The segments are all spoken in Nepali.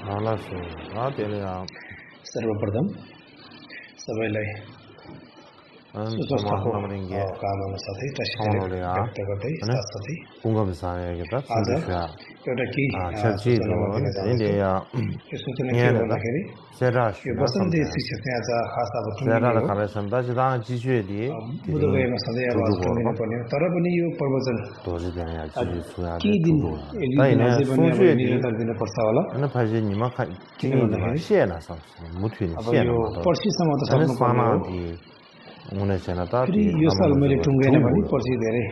알았어. 아, 되네요. सर्वप्रथम सबैलाई 정말 सुस्वास्थ्यको 하나님인 게 कामना साथै टासितले 상원을야. व्यक्त गर्दै 아니, साथसाथै 공감사에게다 आज 순주셔야. एउटा केही 아, सूचना म दिन 철지도 चाहन्छु 되는데야. यो सूचना के हो 얘네다. भन्दाखेरि यो 세라슈나 वसन्ती 삼태스. शिक्षक चाहिँ आज खास अब टुङ्गिने 세라를 हो 가면서 다시 당 지주에디 들이 बुधगयामा सधैँ अब टुङ्गिनु 두두고 पर्ने हो तर पनि यो प्रवचन 도지되냐 지주 수야 केही दिन 두두고. एक दुई दिन 다이네 अझै पनि अब 소주에디 निरन्तर दिनुपर्छ होला अन फाइजे निमा खा किन जिनिमा भन्दाखेरि सिएना सक्छ मुथुनि अब सिएना यो मात्र पर्सिसम्म त अनि सक्नुपर्ने हो सानादि उन्हें सेना ता फेरि यो साल मैले टुङ्गेन भने पछि धेरै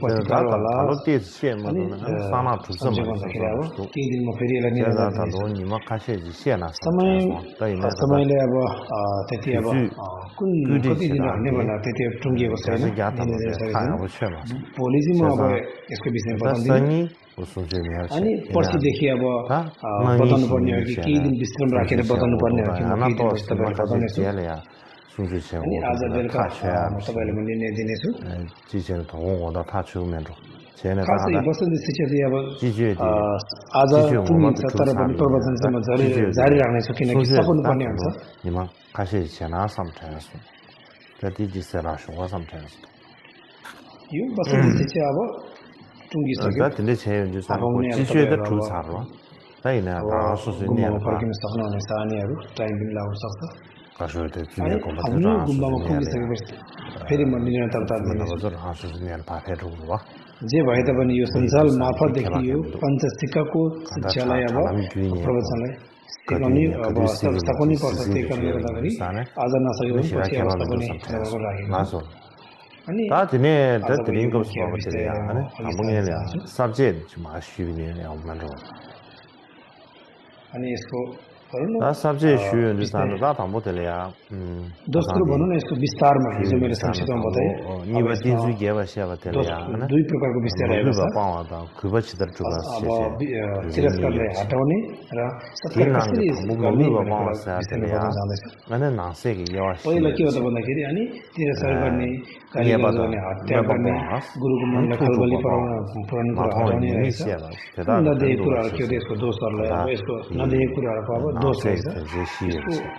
पछि 다 टाढो होला 달로 띠스 시에 अनि 뭐는 사나 투서 सम्झेको भन्दाखेरि अब केही दिन म फेरि यसलाई 제가 निरन्तर 달로 दिनेछु नि마 카시지 시에나 समयले अब त्यति अब कुन कति दिन राख्ने भनेर त्यति टुङ्गिएको छैन भोलि चाहिँ म अब यसको विषयमा बताउँदिनँ अनि पर्सिदेखि अब बताउनु पर्ने हो कि केही दिन विश्राम राखेर बताउनु पर्ने हो कि म केही दिन तपाईँलाई बताउनेछु अनि आज बेलुका म तपाईँलाई म निर्णय दिनेछु 지제는 더 오다 다 주면 खास यो वसन्त शिक्षा चाहिँ अब आज टुङ्गिन्छ तर पनि प्रवचन चाहिँ म जारी राख्नेछु किनकि सघाउनु पर्ने हुन्छ निमा काशी छेना समटाइम्स त्यति दिसेरा शोगा समटाइम्स यो वसन्त शिक्षा अब टुङ्गिसक्यो 근데 제 이제 지주에도 조사로 다이나 다 수준이야 फर्किन सक्नुहुनेछ नानीहरू टाइम पनि लाग्न सक्छ 가셔야 돼 अनि हाम्रो गुम्बामा पुगिसकेपछि फेरि म निरन्तरता दिनेछु जे भए तापनि यो सञ्जाल मार्फतदेखि यो पञ्चसिक्काको शिक्षालाई अब प्रवचनलाई सिकाउने अब सघाउनै पर्छ त्यही कारणले गर्दाखेरि आज नसक्यो भने पछि अवस्था पनि राखेको अनि 다 드네 다 드린 거 수업들이야 아니 아무게냐 subject 좀 아쉬우네 엄마로 अनि यसको 다 subject 쉬운 데서는 다 담보들이야 दोस्रो भनौँ न यसको विस्तारमा हिजो मैले संक्षिप्तमा बताएँ निवा दिन्जु गेवा सेवा तेलया हैन दुई प्रकारको विस्तार रहेको छ पाउँदा खुब छिदर जुगा अब तिरस्कारलाई हटाउने र सत्कार कसरी गर्ने भन्ने कुरा जाँदैछ अनि नासेको यो पहिला के हो त भन्दाखेरि अनि तिरस्कार गर्ने गाली गर्ने हत्या गर्ने गुरुको मनलाई खलबली पुराउने कुरा हटाउने रहेछ नदेखेको कुराहरू के हो त्यसको दोषहरूलाई अब यसको नदेखेको कुराहरूको अब दोष रहेछ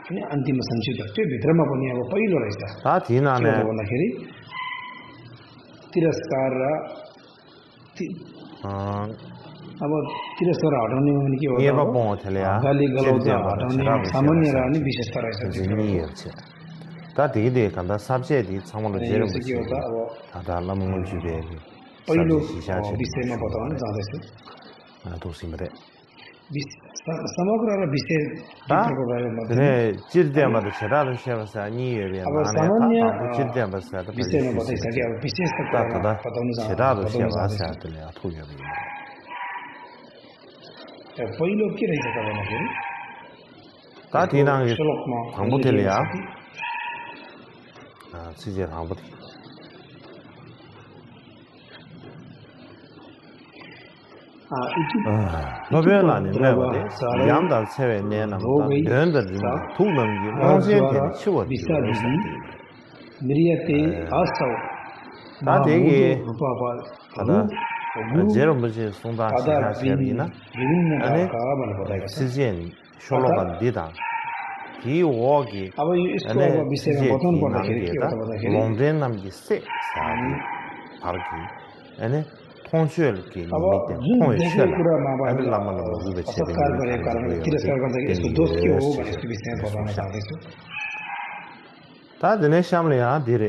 अनि अन्तिम संक्षिप्त त्यो भित्रमा पनि अब पहिलो रहेछ भन्दाखेरि तिरस्कार र अब तिरस्कार हटाउने भने के हो गाली गलौज हटाउने सामान्य र अनि विशेषता रहेछ 다 되게 간다 삽제디 참으로 제일 के हो त अब 다 라몽을 주베 पहिलो विषयमा बताउन जाँदैछु 도시마데 समग्र र विषय 그래 질대마다 제라도 시험에서 아니에요 अब सामान्य 질대마다 विषयमा बताइसके अब विशेष बताउन 제라도 시험에서 들려 토요일 पहिलो के रहेछ त भन्दाखेरि 다 디나ङ श्लोकमा 광부텔이야 지제 광부 너변 아니면 뭐지 양달 세외 내는 면들 통능기 모세한테 치워 मिरियते आसौ 다 되게 하다 제로 뭐지 송다 시샤시비나 아니 시젠 숄로가 디다 기워기 अब यसको अब विषयमा बताउनु पर्दाखेरि के हो त भन्दाखेरि 롱덴 남기 세 사디 파르기 아니 통수엘기 अब जुन देखेको कुरामा अब असत्कार गरेको कारणले तिरस्कार गर्दा यसको दोष के हो भनेको विषयमा बताउन चाहन्छु 다 드네 샴리야 디레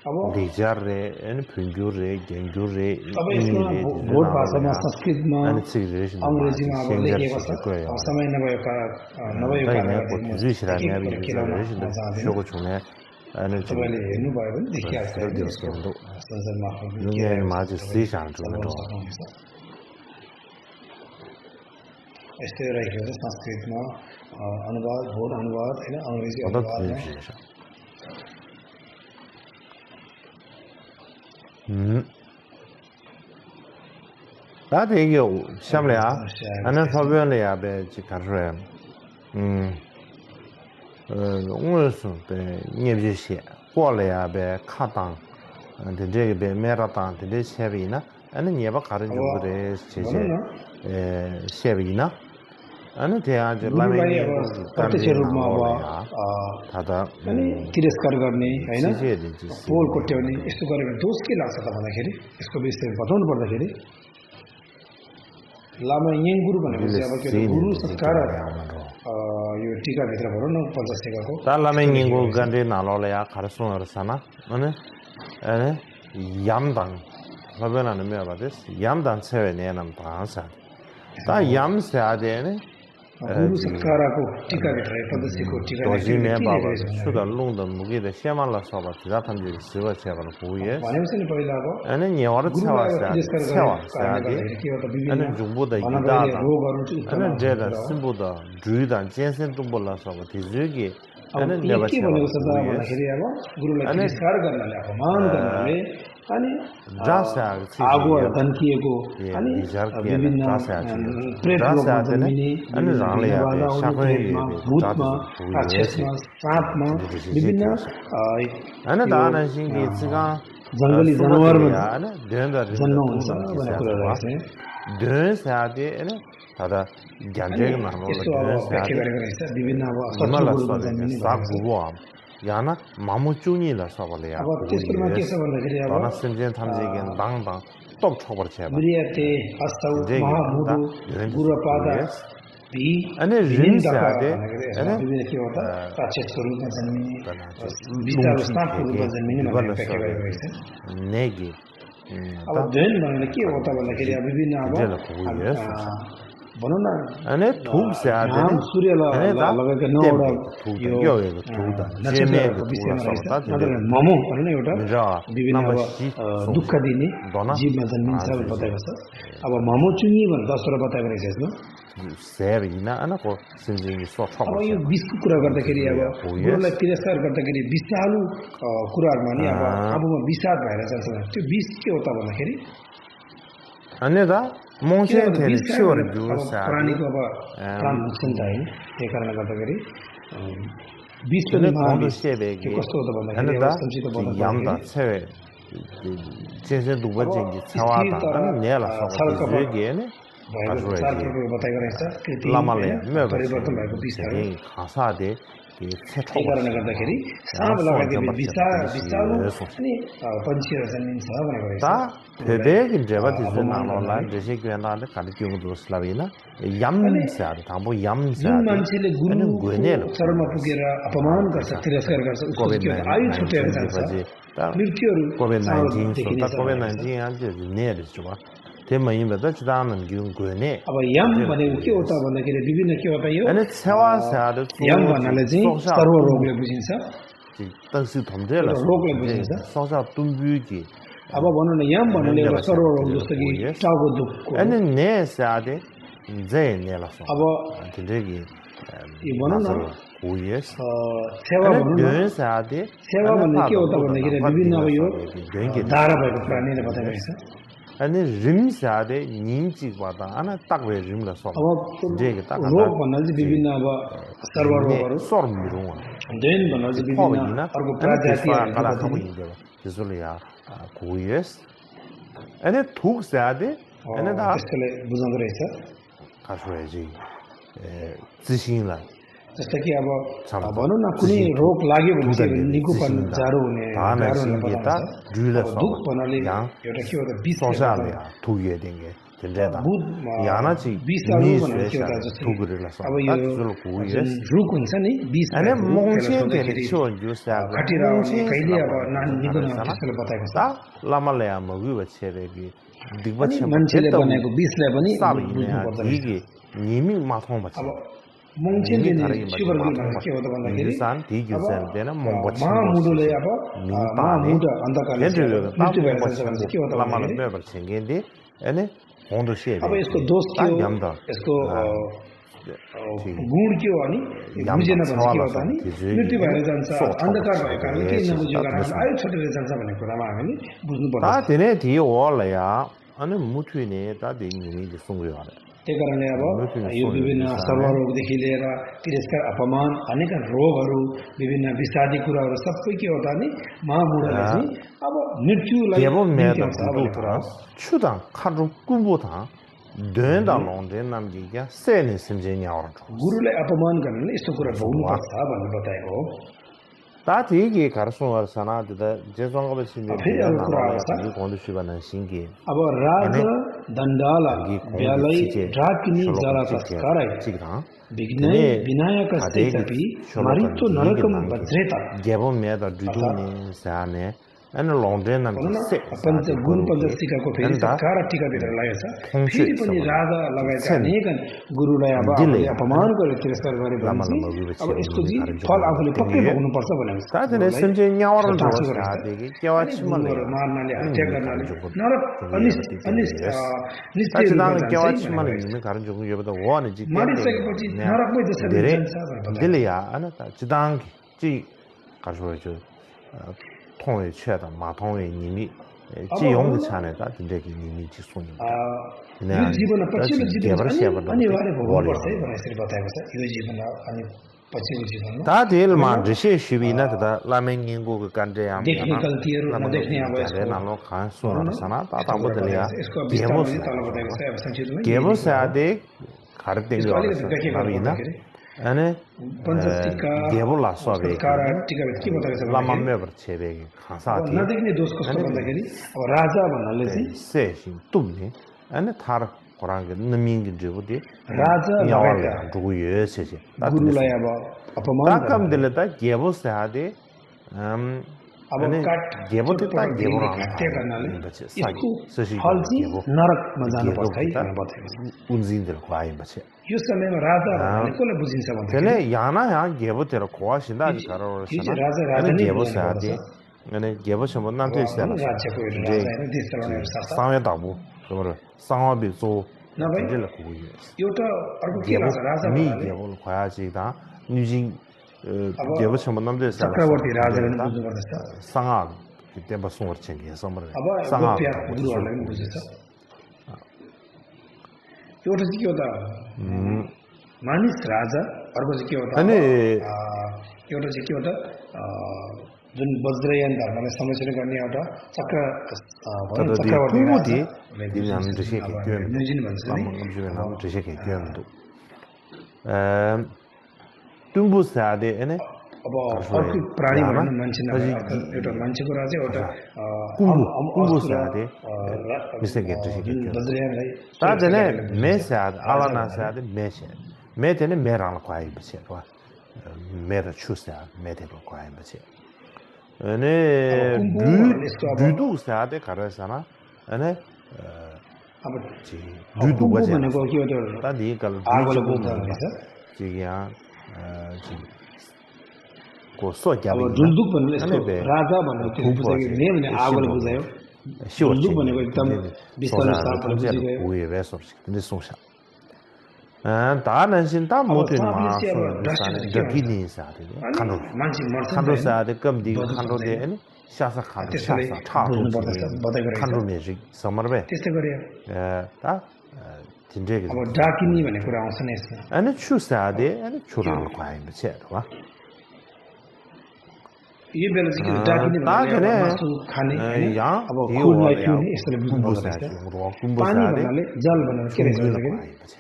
अब डिजारे एन फिंगुरे गेंगुरे अब यसमा बोध भाषामा संस्कृतमा अङ्ग्रेजीमा अब लेखिएको छ समय नभएको 쇼고 중에 아니 तपाईँले हेर्नुभयो भने देखिहाल्छ संसारमा 눈에 맞을 시장 중에 यस्तै रहेको छ संस्कृतमा अनुवाद बोध अनुवाद हैन अङ्ग्रेजी अनुवादमा 다 되게 샴래야 아는 법변이야 배 지가르래 오늘서 배 녀비시 过了呀呗卡当的这个呗买了当的这些比呢 아는 예바 가른 정도의 제제 세비나 아니 대야지 गुरुलाई 라면이 अब 거기 प्रत्यक्ष 간데 रूपमा अब 나올래야 다다 अनि तिरस्कार गर्ने हैन 지지해야지 पोल कोट्याउने यस्तो गर्यो भने दोष के लाग्छ त भन्दाखेरि यसको विषय बताउनु पर्दाखेरि लामा यङ गुरु भनेपछि अब के गुरु संस्कार यो टीका भित्र भरौँ न पञ्चसेवाको ता 라면이고 간데 나올래야 가르쳐서나 아니 아니 얌당 라변하는 메아바데스 얌당 체외내는 방사 다 얌세아데네 गुरु संस्कारको टीका भित्र पञ्चसेवाको टीका 도지네 바바 수다 롱도 무게데 샤말라 서바 지다탄지 스바 체바로 보이에 भनेपछि नि पहिला अब 아니 녀와르 차와사디 아니 중보다 이다다 아니 제다 심보다 주이단 제센 동볼라 서바 디즈기 아니 내가 के भनेको छ त भन्दाखेरि अब गुरुलाई तिरस्कार गर्नाले अपमान गर्नाले अनि आगो धन्किएको अनि विभिन्न प्रेतमा जन्मिने अनि भूतमा राक्षसमा साँपमा विभिन्न अनि दानसिंहले जङ्गली जनावरमा जन्म हुन्छ भन्ने कुरा रहेछ 드르사데 에네 다다 간제가 나노라 드르사데 विभिन्न अब हिमालयमा जन्मिने सागुबो याना मामुचुनीला सबले या अब त्यसमा के छ भन्दाखेरि अब दनसिन्जेन थाम्जेगेन दाङदाङ टप छबर छ ब्रियते अस्तौ महामुदु गुरुपादा भी अनि रिन्सादे अनि विभिन्न के होता राक्षसको रूपमा जन्मिने विचार साँपको रूपमा जन्मिने भन्ने व्याख्या गरेको छ नेगी अब जैन भन्ने के हो त भन्दाखेरि विभिन्न अब भनौँ न अनि थुक स्यादे सूर्यलाई लगाएको नौवटा यो नक्षत्रको विषयमा रहेछ ममो भन्ने एउटा विभिन्न अब दुःख दिने जीवमा जन्मिन्छ भनेर बताएको छ अब ममो चुनी भनेर 10 वटा बताएको रहेछ यसमा सेरिना अनको सिन्जिङ सोच अब यो विषको कुरा गर्दाखेरि अब गुरुलाई तिरस्कार गर्दाखेरि विषालु कुराहरुमा नि अब आफूमा विषाद भएर जान्छ त्यो विष के हो त भन्दाखेरि अन्यथा मोचे थेले स्योर जुसा प्राणीको अब प्राण मुक्सन चाहिँ त्यही कारणले गर्दाखेरि विषले के कस्तो हो त भन्दाखेरि यामदा छे जेजे दुबजेंगी छवाता अनि नेला सबले बताएको रहेछ लामाले परिवर्तन भएको विषहरू खासादे त्यही कारणले गर्दाखेरि साँप लगाएको विषालु अनि पन्छीहरू जन्मिन्छ भनेको रहेछ फेबेगिन जेबति जुनानोला जेसे क्वेनाले खाली क्युङ दोस्लाबिना यामसार थाम्बो यामसार जुन मान्छेले गुरुको चरणमा पुगेर अपमान गर्छ तिरस्कार गर्छ उसको आयु छुटेर जान्छ मृत्युहरू कोभिड-19 आज नेर जुवा तेमैबदा चदानन गिउङ गोने अब याम भनेको के हो त भन्दाखेरि विभिन्न के हो त यो अनि छवासार याम भन्नाले चाहिँ सर्व रोगले बुझिन्छ तसि थम्जेला रोगले बुझिन्छ ससा तुम्बुकी अब भनौँ न याम भन्नाले एउटा सर्व रोग जस्तो कि टाउको दुख्को अनि ने सादे जय नेला अब तिदेगी यो भनौँ न कोयस सेवा भनौँ न सादे सेवा भन्ने के हो त भन्दाखेरि विभिन्न अब यो धारा भएको प्राणीले बताएको रहेछ अनि रिम सादे निन्चिबाट ana takwe rim la so अब रोग भन्नाले चाहिँ विभिन्न अब सर्व रोगहरू सर्मिरुङ देन भन्नाले चाहिँ विभिन्न अर्को प्रजातिहरू त्यसले या कोयस अनि थुक सादे अनि दा त्यसले बुझाउँदो रहेछ खासुएजी जिसिङला जस्तो कि अब भनौँ न कुनै रोग लाग्यो भने चाहिँ निकोपन जाडो हुने दुख भन्नाले एउटा के हो त विष थुगे दिङ्गे याना चाहिँ विषहरू भनेको के हो त जस्तो अब यो रुख हुन्छ नि विष घटेर कहिले अब निको त्यसले बताएको छ लामाले मगु बछेरेगी मान्छेले बनाएको विषलाई पनि बुझ्नु पर्छ निमी माथौँ बछ मोङछेनले शिवर गुरुमा के हो त भन्दाखेरि महामुडुले अब महामुड अन्धकारले मृत्यु भएर जान्छ भने के हो त भन्दाखेरि अब यसको दोष के हो यसको गुण के हो अनि बुझेन भने के हो त अनि मृत्यु भएर जान्छ अन्धकार भएको कारणले केही नबुझेको कारणले आयु छोटेर जान्छ भन्ने कुरामा हामीले बुझ्नुपर्छ अनि मुठुने ता दिङनि सुङ्ग्यो त्यही कारणले अब यो विभिन्न सर्वरोगदेखि लिएर तिरस्कार अपमान अनेक रोगहरू विभिन्न विषादी कुराहरू सबै के हो त नि महामुडले चाहिँ अब मृत्युलाई छुदाङ खारु कुबोथा dön da longde nam ji ya se ne simje nyawra guru le apaman karne isto kura bonu pasta ban batay ho 다 되게 가르쳐 사나다 제정가 버치면 내가 나와야 이 건드시바는 신기 अब राजा दंडाला ब्यालई राकिनी जरा तस्काराय बिघ्नय विनायक स्थितपि मरितो नरकम वज्रेता गेबो मेदा दुदुने साने एन लॉन्डे नाम से पंच गुरु पंचस्तिका को फेरि तस्कार टीका भी लगाया था फेरि पनि राजा लगाएका अनेक गुरुलाई अब अपमान गरे तिरस्कार गरे अब यसको जी फल आफूले पक्कै भोग्नु पर्छ भनेको छ ताजने सञ्जय न्यावरण जोस आदेगी केवाचिमले मार्नाले हत्या गर्नाले नरक निश्चय केवाचिमले निमे कारण जोगु यबदा वाने जी मारिसकेपछि नरकमै जसरी जान्छ दिलया अनता जिदाङ जी 가져줘 통에 취하다 마통에 님이 지용의 차내다 진짜기 님이 지송이 यो जीवन पछिल्लो जीवन अनिवार्य भोग्नु पर्छ है भनेर यसरी बताएको छ यो जीवन अनि पछिल्लो जीवनमा ता दिलमा ऋषि शिविना तदा लामेङिङको कान्डेयाम देख्ने गल्तीहरु नदेख्ने अब यसको नालो खान सुनर सना ता ताबदलिया यसको विस्तारले तल बताएको छ अब संक्षेपमा केवल सादे खर्देङो नबिना अनि पञ्चस्तिका गेबुला सबै कारण टीका के बताएको छ लामामे बर्छेबे खासाथि नदेख्ने दोष कस्तो भन्दाखेरि अब राजा भन्नाले चाहिँ सेसिङ तुमने अनि थार कोराङले नमिङगे जुबुदे राजा यावाले जुगुये सेसे गुरुलाई अब अपमान ताकम दिले त गेबो सादे अब काट गेबो त गेबो हत्या गर्नाले यसको फल चाहिँ नरकमा जानु पर्छ है भनेर बताएको छ उन्जिन्दल खुवाइ बचे यो समयमा राजा भन्ने कसले बुझिन्छ भन्दाखेरि त्यसले याना या गेबो तेरो खुवा सिन्दा अधिकारहरु राजा नै गेबो सादे अनि गेबो सम्बन्ध नाम चाहिँ राज्यको राजा हैन देश चलाउने शासक सामे दाबु समरो सामे जो नभए खुवाइ एउटा अर्को के लाग्छ राजा भन्नाले गेबो खुवा चाहिँ दा निजिङ गेबो सम्बन्ध नाम चाहिँ चक्रवर्ती राजाले बुझ्नु पर्छ सँगा त्यो बसुर चाहिँ समरो अब सँगा गुरुहरुले पनि बुझ्छ एउटा चाहिँ के हो त मानिस राजा अर्को चाहिँ के हो त अनि एउटा चाहिँ के हो त जुन वज्रयान धर्मले संरक्षण गर्ने एउटा चक्रवर्ती तुम्बु सादे हैन अब अर्को प्राणी भन्नु मान्छे नभए एउटा मान्छेको राजा एउटा कुम्बु सादे मिसके ट्रिके वज्रयानलाई ताजने मेसाद आलाना सादे मेतेने मेराल kwaai बसे वा मेरा छुसा मेतेको kwaai बसे अनि दुदु सादे खरसना अनि अब दुदु बसे भनेको के हो त तादि कल आगोले बुझ्नु पर्छ जिया को सोच्या अब दुलदुक भन्ने यसको राजा भन्ने त्यो बुझेको ने भने आगोले बुझायो दुलदुक भनेको एकदम विस्तार साथले बुझेको उयो वेसोर्स नि सोसा 다는신 다 모든 마스 저기니 사데 칸로 मान्छे मर्छ 칸로 사데 끔디 칸로데 샤사 칸로 샤사 차도 칸로 메지 समरबे त्यस्तै गरे 다 진제게 अब डाकिनी भन्ने कुरा आउँछ नि यसमा अनि छुसादे अनि छुराल kwaai बचे वा यो बेला चाहिँ डाकिनी भन्ने मासु खाने या अब खुनलाई पिउने यसरी बुझ्नु पर्छ पानी भन्नाले जल भनेर के रहेछ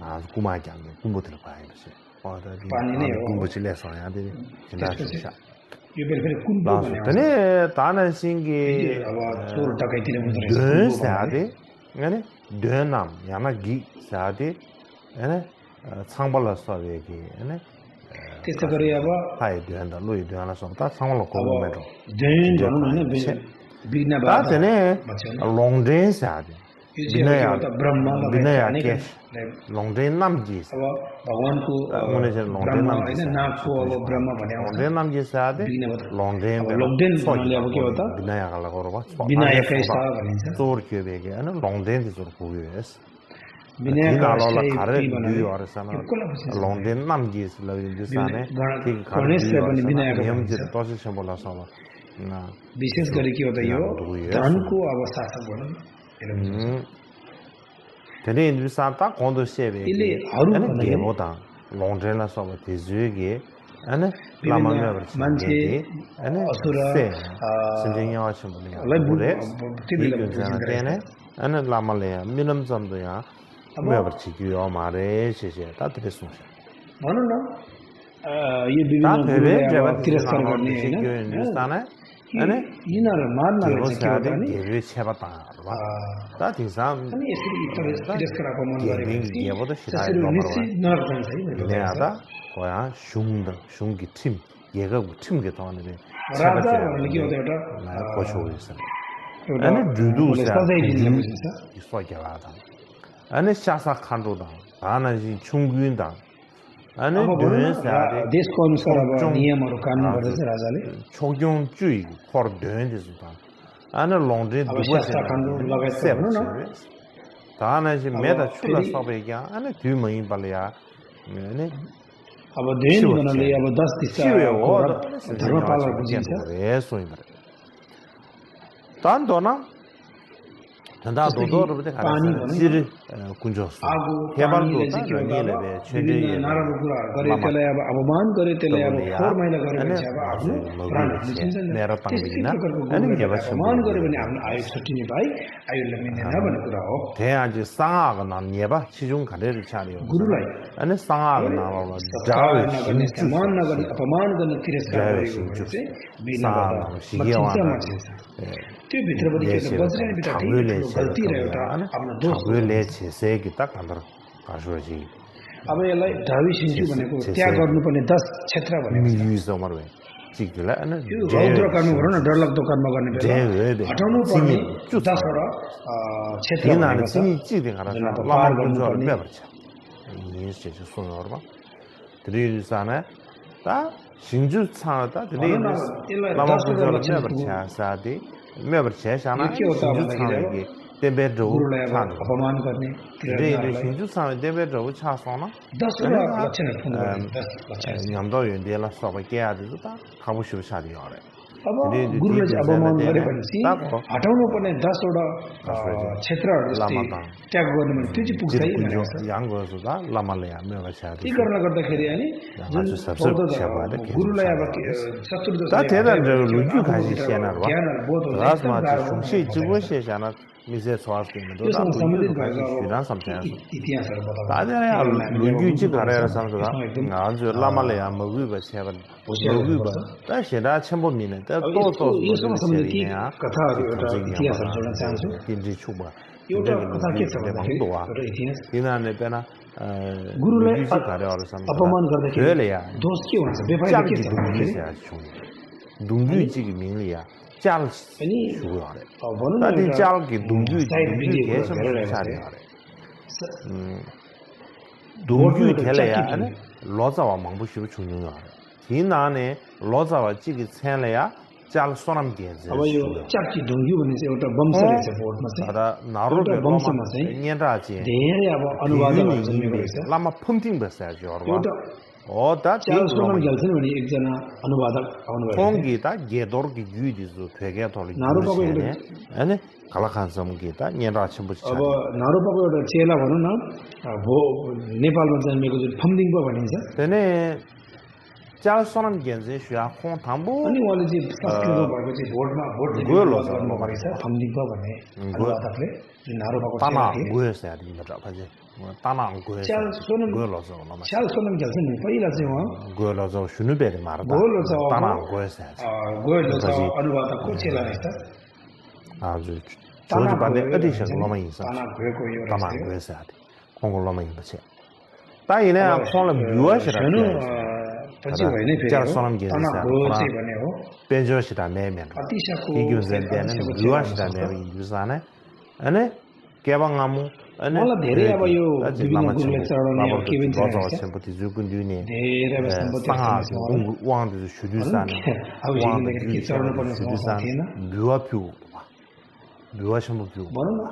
कुमाक्याङ कुम्बुतिर पाए बसे पानी नै हो कुम्बुचिले सयादे जिन्दा यो बेला फेरि कुन भन्ने तने तानसिङगे अब चोर डकैतीले बुझ्नु सादे हैन दनाम याना गि सादे हैन छाङबल सवेगे हैन त्यस्तो गरे अब हाइ दना लुइ दना सबता छाङबल कोमेटो जैन भन्नु हैन बिना बात ताने लङडे सादे विनय ब्रह्म विनय के लङडे नाम जी अब भगवानको उनी चाहिँ लङडे नाम हैन नागको अब ब्रह्म भने लङडे नाम जी सादे लङडे भन्नाले अब के हो त विनय हला गरबा विनयकै छ भनिन्छ चोर के बेगे हैन लङडे दि चोर पुगेस विनय कालला खारे बियो अरसन लङडे नाम जी लगे दिसाने के गणेशले पनि विनयको नियम चाहिँ तसे सम्बला सब विशेष गरी के हो त यो धनको अब शासक भनौं तेने इन्दिसा ता कोन्दो सेबे अनि गेमोता लङड्रेला सब तेजुगे अनि लामामे मान्छे अनि असुर सिन्जिङया छ भने बुरे तिमीले तेने ane lama le ya minam zamdo ya mebar chiki yo mare sheshe ta tere sungsha ये विभिन्न गुरुले अब तिरस्कार गर्ने हैन अनि यिनीहरु मान्नले गेबो चाहिँ के सादे हो नि गेबे छेबा तारवा ता तिसाम अनि यसरी तिरस्कार अपमान गरेपछि गेबो त शिराय त्यसरी गमरवा निश्चित नरक जान्छ है मेरो ने आदा कोया 슝기 팀 얘가 팀 게 더하네 राजा भन्ने के हो त एउटा कोछो होइछ एउटा अनि जुदु सजाय दिने बुझिन्छ यसो गेलादा अनि शासा खान्डोदा भानाजी छुङगुइन्दा अनि देशको अनुसार अब नियमहरु कानुन गर्दैछ राजाले छोग्योङजुइ खर देन्दिस त अनि लन्ड्रे दुबो शास्त्र कानुन लगायत गर्नु न तानाजी मेदा छुला सबै क्या अनि दुई मही बलिया अनि अब देन बनाले अब 10 दिशा धर्मपाल बुझिन्छ eso imbre tanto na tanda dodo rubte khara sir kunjos hebal do ta rangile be chende ye Narayan कुरा गरे त्यसलाई अब अपमान गरे त्यसलाई अब फोर महिना गरे भने अब आफ्नो प्राण बुझिन्छ नि मेरो तंगिना अनि के बस अपमान गरे भने आफ्नो आयु छुट्टिने भाइ आयुले मिल्दैन भन्ने कुरा हो 대 아주 상아가 난예바 시중 가래를 차려 गुरुलाई अनि 상아가 나와 자외 신주 अपमान नगर्ने अपमान गर्ने तिरस्कार गरेको चाहिँ बिना सिगियावा त्यो भित्रबाट के बज्रने भित्र गल्ती र एउटा आफ्नो दोष ले छेसेकी त कन्दर काशुजी अब यसलाई धावी सिन्जु भनेको त्याग गर्नुपर्ने 10 क्षेत्र भनेको युज मरवे चिकला अनि रौद्र कर्म गर्नु न डरलाग्दो कर्म गर्ने बेला हटाउनु पर्ने 10 वटा क्षेत्र यिनीहरु चाहिँ चिक्दै गरेर लामा गर्नुपर्ने बेभर्छ यस चाहिँ सुनहरुमा त्रिसाना ता सिन्जु छाता त्रि लामा गर्नुपर्ने बेभर्छ साथी मेबर छेसाना सिन्जु छागे तेबेडो अपमान गर्ने रे सिन्जु छागे तेबेडो छासना 10 वटा लक्षण 냠도 연대라 서버 깨야지 다 가보시고 사리요 그래 अब गुरुले चाहिँ अपमान गरेपछि हटाउनु पर्ने 10 वटा क्षेत्रहरु त्याग गर्नु भने त्यो चाहिँ पुग्छ है 양거서다 라말레야 मेवा छादी ती गर्न गर्दाखेरि अनि जुन गुरुलाई अब शत्रु 다 대단 저 루주 가지 시에나로 라스마 중시 지부시에잖아 미세 소화스는 도 सम्बन्धित भएको फिरान सम्झायो इतिहासहरु बताउँछ 다들 루주 지 가래라 삼도가 아주 라말레야 먹으바 세번 먹으바 다 शेरा 첨보미네 또또 यसमा सम्बन्धित कथाहरु एउटा इतिहासहरु जोड्न चाहन्छु किन्जी छुबा एउटा कथा के छ भन्दाखेरि एउटा इतिहास किनभने पेना गुरुलाई अपमान गर्दाखेरि दोष के हुन्छ बेफाइदा के छ दुङ्गु जिगि मिलिया चाल अनि सुगरे तादि चाल कि दुङ्गु के छ सारे दुङ्गु खेलेया अनि लजावा मंबुसिबु छुन्युङा हिनाने लजावा जिगि छेलेया चाल सोनाम गेजे अब यो चाकी दुङ्गु भन्ने चाहिँ एउटा वंश रहेछ बोर्डमा चाहिँ र नारोले वंशमा चाहिँ न्याराजे धेरै अब अनुवादहरू जन्मेको रहेछ लामा फुन्टिङ बस्या जरवा एउटा 다 सोनाम गेल्छन् भने एकजना अनुवादक आउनु भएको 콩기다 게도르기 유디즈 되게 돌리 아니 갈라칸섬기다 녀라침부치 अब नारोपाको एउटा चेला भनौँ न नेपालमा जन्मेको जुन फम्दिङबा भनिन्छ तेने चाल सोनाम गेन्जे सुया 콩 थाम्बो अनि उहाँले चाहिँ संस्कृतमा भएको चाहिँ बोर्डमा बोर्ड गर्नु भएको छ फम्दिङबा भन्ने अनुवादकले जुन नारोपाको ताना गुएसा दिन्छ भजे ताना गुएसा चाल सोनाम गेल्छ नि पहिला चाहिँ उहाँ गुएलजो सुनुबेले मार्दा ताना गुएसा गुएलजो अनुवादकको चेला रहेछ हजुर जोजो बाले एडिसन लमा हिन्छ ताना गुएको यो ताना गुएसा 콩고 लमा हिन्छ ताइने 콩ला बिवासरा पछि होइन फेरि चाल सोनाम गेल्छ चाहिँ भने हो पेजोसिता मेमेन अतिशाको इगुजेन्देन बिवासरा मेमे युजाने अनि केबाङामु अनि मलाई धेरै अब यो विभिन्न गुरुले चढाउने अब के भन्छ सम्पत्ति जुकुन दिने धेरै अब सम्पत्ति उहाँले सुदुसान उहाँले के चढाउनु पर्ने सुदुसान बिवाप्यु बिवासम्पत्ति भनौँ न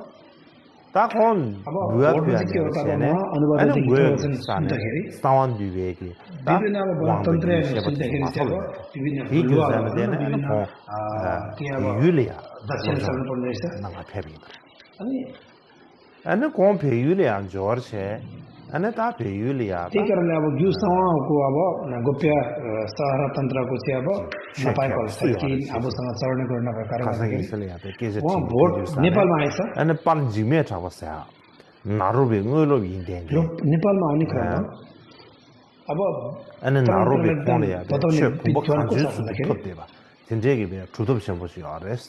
ताकोन बिवाप्यु छैन अनि सुन्दाखेरि सावन दिवेकी विभिन्न अब गणतन्त्र सुन्दाखेरि चाहिँ विभिन्न इगुजेन देन के अब युलिया दक्षिण चढ्नु पर्ने रहेछ नगा फेरि अनि अनि कोम फेयुले अन जोर छे ane ta pe yuli ya ठीक करले अब जुसँग को अब गोप्य सहर तन्त्रको चाहिँ अब नपाएको साइकिल आफूसँग चढ्ने गर्न नभएको कारणले इसले या पे केजे उहाँ भोट नेपालमा आएछ ane pan jime cha wasa narobe ngolo yindeng नेपालमा आउने क्रममा अब ane narobe khone ya pe che pumbo kanju su thotde ba tinjegi be chudop shambo si ares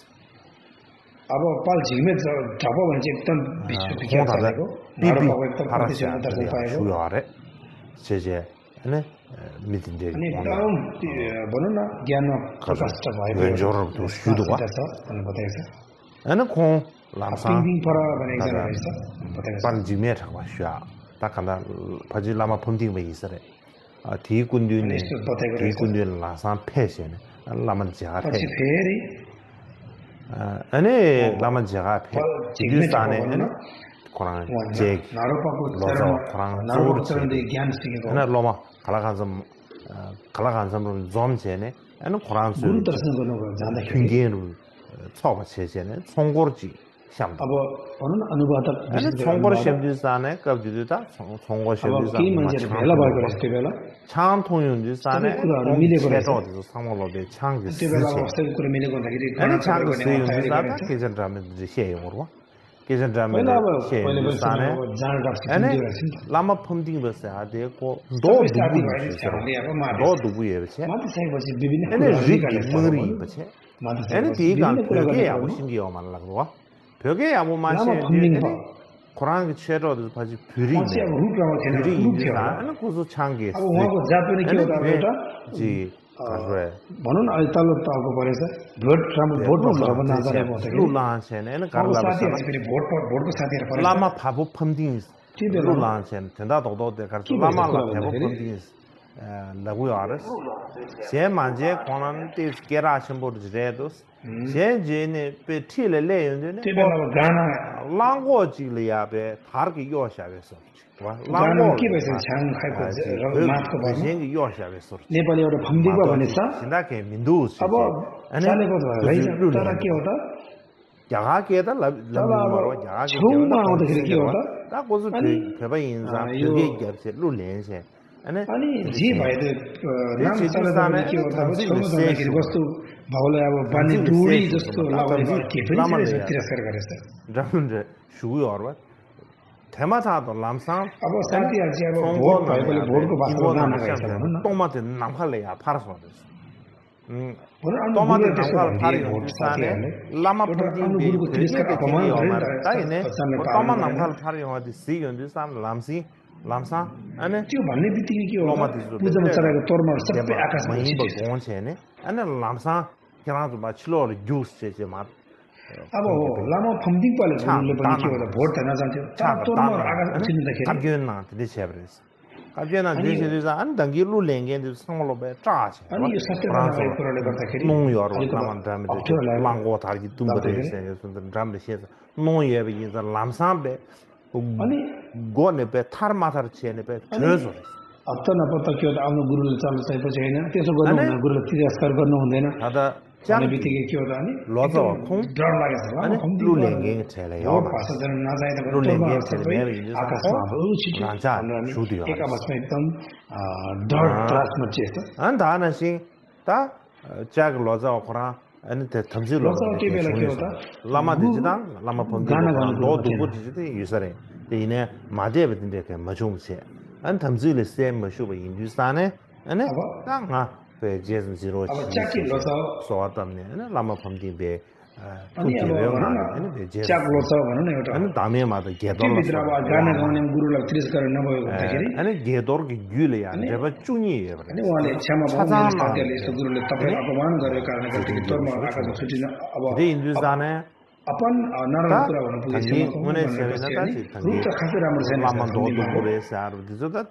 अब पाल झिमे ढापो भने चाहिँ एकदम विश्व चलेको नारोपाको एकदम प्रतिशत दर्शन पाएको सुयारे सेजे हैन मितिन्दे अनि एकदम भनौँ न ज्ञानमा प्रकाष्ट भएको जोर तो सुदो वा भन्ने बताएको छ हैन खो लामसा पिङ पर भने एकजना रहेछ बताएको छ pan jime cha wa sha ta kanda phaji lama phumting be isare thi kundyun ne thi kundyun la san phe shen lama ja phe पछि फेरि ane lama jaga phe hindustane ane Quran je नारोपाको loza Quran नारोपाको चरणले ज्ञान सिकेको ane loma kalaganzam zom je ne ane Quran su गुरु दर्शन गर्नको जाँदाखेरि 핑계로 처바 체제네 총고르지 샴다 अब भनौँ न अनुवादक ane 총고르 샴디산에 갑디다 총고 अब 샴디산 केही मान्छेहरू भेला भएको रहेछ त्यो बेला 창통윤디산에 सबै कुराहरू मिलेको रहेछ। 체조도 상월로베 창기 त्यो बेला 스체 वास्तविक कुरा मिलेको हुँदाखेरि ane गर्न 창기 सक्ने तयारी 스윤디산에 गरेको छ। 계전라면 시에용으로 계전라면 पहिला अब पहिले पनि 시에용디산에 जाँड राख्छ ane दियो रहेछ नि त। lama phumding bese adeको दो सबै दुबु साथीभाइहरूले अब माथि दो दुबु yebeche माथि सकेपछि विभिन्न ane कुराहरू rik निकालेको छ। mri beche माथि ane सकेपछि diga विभिन्न कुरा 벽에 गर्ने 야고 क्रममा 신기하만 लाग्도와 벽에 야고 마시 लामा फम्बिङ भयो। 코랑 체로도 바지 뷰리 उहाँ चाहिँ अब रूपमा थिएन, 뷰리 रूप थियो। ane kuzu changi अब उहाँको जात पनि के हो त अब एउटा जी काजरे भनौँ न अहिले तल्लो तहको परेछ भोट राम्रो भोट भन्छ भन्दा नजानेको हुँदाखेरि लुलान्छेन ane उहाँको garla साथीहरू चाहिँ फेरि भोटको साथीहरू परेछ lama phabu phumding त्यो बेला लुलान्छेन tenda dogdo de kar के lama भएछ la कुरा phabu भन्दाखेरि phumding lagu yares se manje konan te kera shimbo jredos se jene pe thile le yunde त्यो बेला अब गाना lango jile ya be thar ki yo sha be so गानामा के भएछ छाङ खाएको माथको भरमा zengi yo sha be so Nepali एउटा फम्दिको भनेछ sinake mindu अब चालेको त रहेछ तर के हो त yaga ke da la maro yaga ke छेउमा आउँदाखेरि के हो त da gozu pheba inza phege gyapse lu lense ane अनि जे भए नाम चलाउँदा के हो त अब छेउमा जाँदाखेरि कस्तो भाउलाई अब पानी दुरी जस्तो लगाउने के पनि रहेछ तिरस्कार गरेछ ramre shugu yorwa themata to lamsang अब साथीहरू चाहिँ अब भोट भएकोले भोटको भाषामा नाम लगाएछ भनौँ न tomate namkhale ya parso des भनौँ न tomate गुरुले त्यसो namkhal phari भनिदिए भोट sane साथीहरूले lama एउटा phadi अनु be गुरुको तिरस्कार अपमान गरेर taine बच्चाले toma पालन namkhal phari hodi si yondu san lamsi lamsa ane त्यो भन्ने बित्तिकै के हो लोमा त दिसो पूजामा चढाएको तोरमा सबै Deba आकाशमा mayin ba उछिटिन्छ। gon che ne ane lamsa kirang ba chilo le juice che ma अब हो लामो फम्दिङ पाले गुरुले पनि के हो त भोट हेर्न जान्थ्यो तर तोरमा आकाश उछिँदाखेरि kabyen na de chebres kabyen na de che sa an dangi lu lenge de sanglo be cha che अनि यो सत्य नभएको कुराले गर्दाखेरि nong yor अलिक na man dram de अप्ठ्यारो लाग्यो। lango tar gi tum de se sun dram de che nong ye be yin lamsa be अनि go ne be thar ma thar che ne be jezo हप्ता नपत्ता के हो त आफ्नो गुरुले चाल्नु चाहिएपछि होइन त्यसो गर्नु हुँदैन गुरुले तिरस्कार गर्नु हुँदैन ada भन्ने jang बित्तिकै के हो त अनि lozo एकदम khong डर लागेछ ane लामो फम्दिङ lu lenge che le yo vote भाषा जन नजाँदा पनि लु तोरमा लेङ्गे सबै खेल्ने अब हिजो आकाशमा सबै अब उछिट्यो लान्छ, भनेर अनि सुत्यो। एक आपसमा एकदम डर त्रास मचिएछ an da na sing ta jag loza okra ane te thamji लोक loza के बेला के हो त lama de jidang lama pom de गाना गाउनु do कुरो du bu थिएन। de yusare de ine ma de be de ke ma jum che an thamji le se ma shu ba hindustan ane अब ta nga pe jesun zero अब च्याकी लोच so atam ne ane lama pom de be अनि अब भनौँ ane be न jesun च्याक लोच भनौँ न एउटा ane dame ma da gedor त्योभित्र अब गाना गाउने गुरुलाई तिरस्कार नभएको हुँदाखेरि ane gedor ge gyule ya jeba chunyi ye अनि उहाँले क्षमा पाउनु छजामा साथीहरूले यस्तो गुरुले तपाईँ अपमान गरेको कारणले गर्दाखेरि तोरमा आकाशमा छुटिन अब de hindustan अपन नराम्रो कुरा भन्नु tangi पुगेको une sevena ta si रूप त खासै राम्रो छैन lama do do bore sar dizo da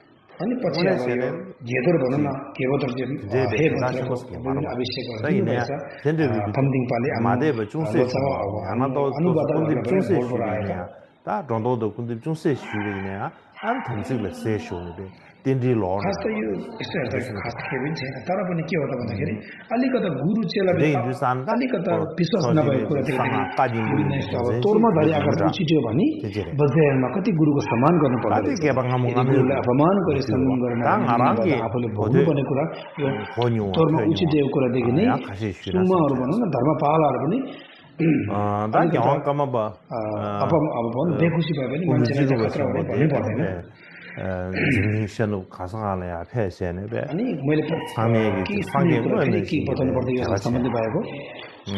अनि पछि उनी अब यो सेने घेदर भनौँ न केवतर जे चाहिँ हे दासी भन्छ मस्के मारमा अभिषेक त इने तेन्डे फम्दिङ पाले मादे ब चुसे अनुवादक ana do अनुवादक kundi chuse भोटबाट आएका 다 정도도 근데 좀 세슈이네 안 탐식을 세슈네 딘디 로네 खास त यो यस्तो हेर्दा खास केही पनि छैन तर पनि के हो त भन्दाखेरि अलिकता गुरु चेला अलिकता विश्वास नभएको कुरा देख्दाखेरि बुझ्न यस्तो अब तोर्माधारी आकाश उछिट्यो भने बजारमा कति गुरुको सम्मान गर्नु पर्दो गुरुलाई अपमान गरे सम्मान गर्न आफूले भोग्नुपर्ने कुरा यो तोर्मा उछिटिएको कुरादेखि नै सुम्माहरू भनौँ न धर्म पालाहरू पनि बेखुसी भयो भने मान्छेलाई चाहिँ खतरा भने भन्नै पर्दैन 증신으로 가상하네 앞에서는 배 아니 मैले 상에 के बताउनु पर्दै यो सम्बन्धी भएको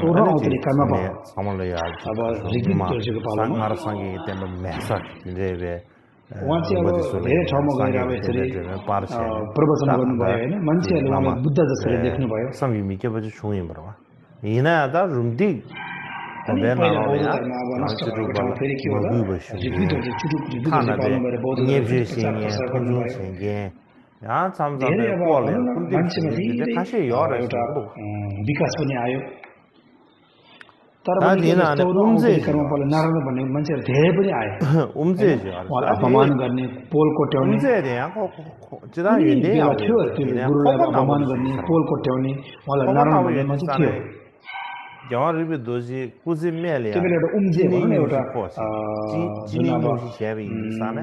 16 औँत्री कर्म भयो समलया अब रिपिट गरिसकेको पालामा मार सांगे 때문에 매사 이제 왜 उहाँ चाहिँ अब धेरै ठाउँमा गएर अब यसरी प्रवचन गर्नुभयो होइन मान्छेहरूले उहाँलाई बुद्ध जसरी देख्नुभयो संविमिके बजे छोइ बरवा इनादा रुम्दी पहिला बौद्ध धर्म अब नष्ट भएको ठाउँमा फेरि के होला रिपिटहरू चाहिँ चुटुक पाल्नु भएर बौद्ध धर्म प्रचार गर्नुभयो धेरै अब मान्छेमा धेरै एउटा विकास पनि आयो तर कर्म पाले नारायण भन्ने मान्छेहरू धेरै पनि आए उहाँलाई अपमान गर्ने पोल कोट्याउने बेला थियो त्यो गुरुलाई अपमान गर्ने पोल कोट्याउने उहाँलाई नारायण भन्ने मान्छे थियो जवारी दोजी कुजी मेले त्यो बेला एउटा उम्जे भनौँ न एउटा जिनी योसी सेवी साने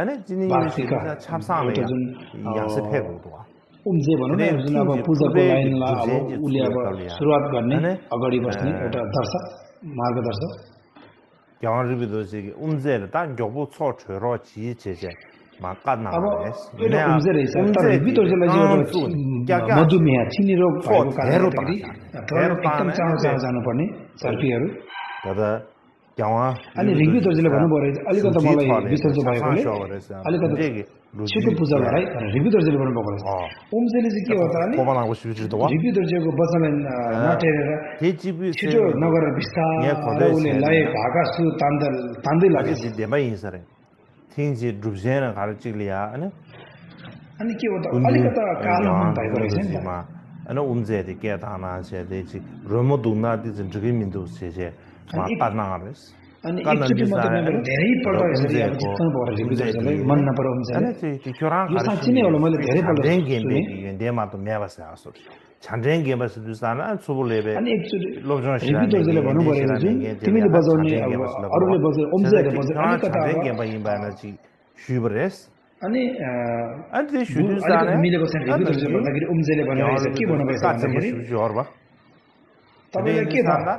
अनि जिनी योसी छापसाने जुन यासे फेगो उम्जे भनौँ न जुन अब पूजाको लाइनलाई अब उले अब सुरुवात गर्ने अगाडि बस्ने एउटा दर्शक मार्गदर्शक जवारी दोजी उम्जे ता जोबो छोरो छि छे माकाना एउटा उम्जे रहेछ तर भित्रले चाहिँ मधुमेह चिनी रोग भएको कारणले एकदम चाँडो जानुपर्ने सर्पीहरू अनि रिग्बी दर्जीले भन्नुभयो रहेछ अलिकति मलाई बिसन्चो भएकोले अलिकति छिटो पूजा गराइ भनेर रिग्बी दर्जीले भन्नुभएको रहेछ उम्जेले चाहिँ के हो त भने रिग्बी दर्जीको वचनलाई नटेरेर छिटो नगरेर बिस्तारै उसले लय भाका सु तान्दै लाग्यो थिङजी दुब्जेन गार्चिलिया अनि के हो त अलिकता कालो मन भएको रहेछ नि त अनि उम्जेले के थाना छ देछि रोमो दुना दि जगै मिन्दु छ मा पार्नागरेस अनि एकचोटि मात्र मैले धेरै पल्ट यसरी अब जित्नु पर्यो रिपिटरलाई मन नपऱ्यो हुन्छ अनि त्यो क्योरा यो साच्चै नै होला मैले धेरै पल्ट सुने देमा त मेवासे आसो छान्डेङ गेमस दुसाना सुबुलेबे अनि एकचोटि रिपिटरले भन्नुभयो जुन तिमीले बजाउने अब अरूले बजाउने उम्जेले बजाउने अलिकता गेम बाइना छि शुबरेस अनि त्यो शुद्धाने मिलेको छैन रिपिटरले भन्दाखेरि उम्जेले भन्नुभयो के भन्नुभयो भन्दाखेरि तपाईले के थाहा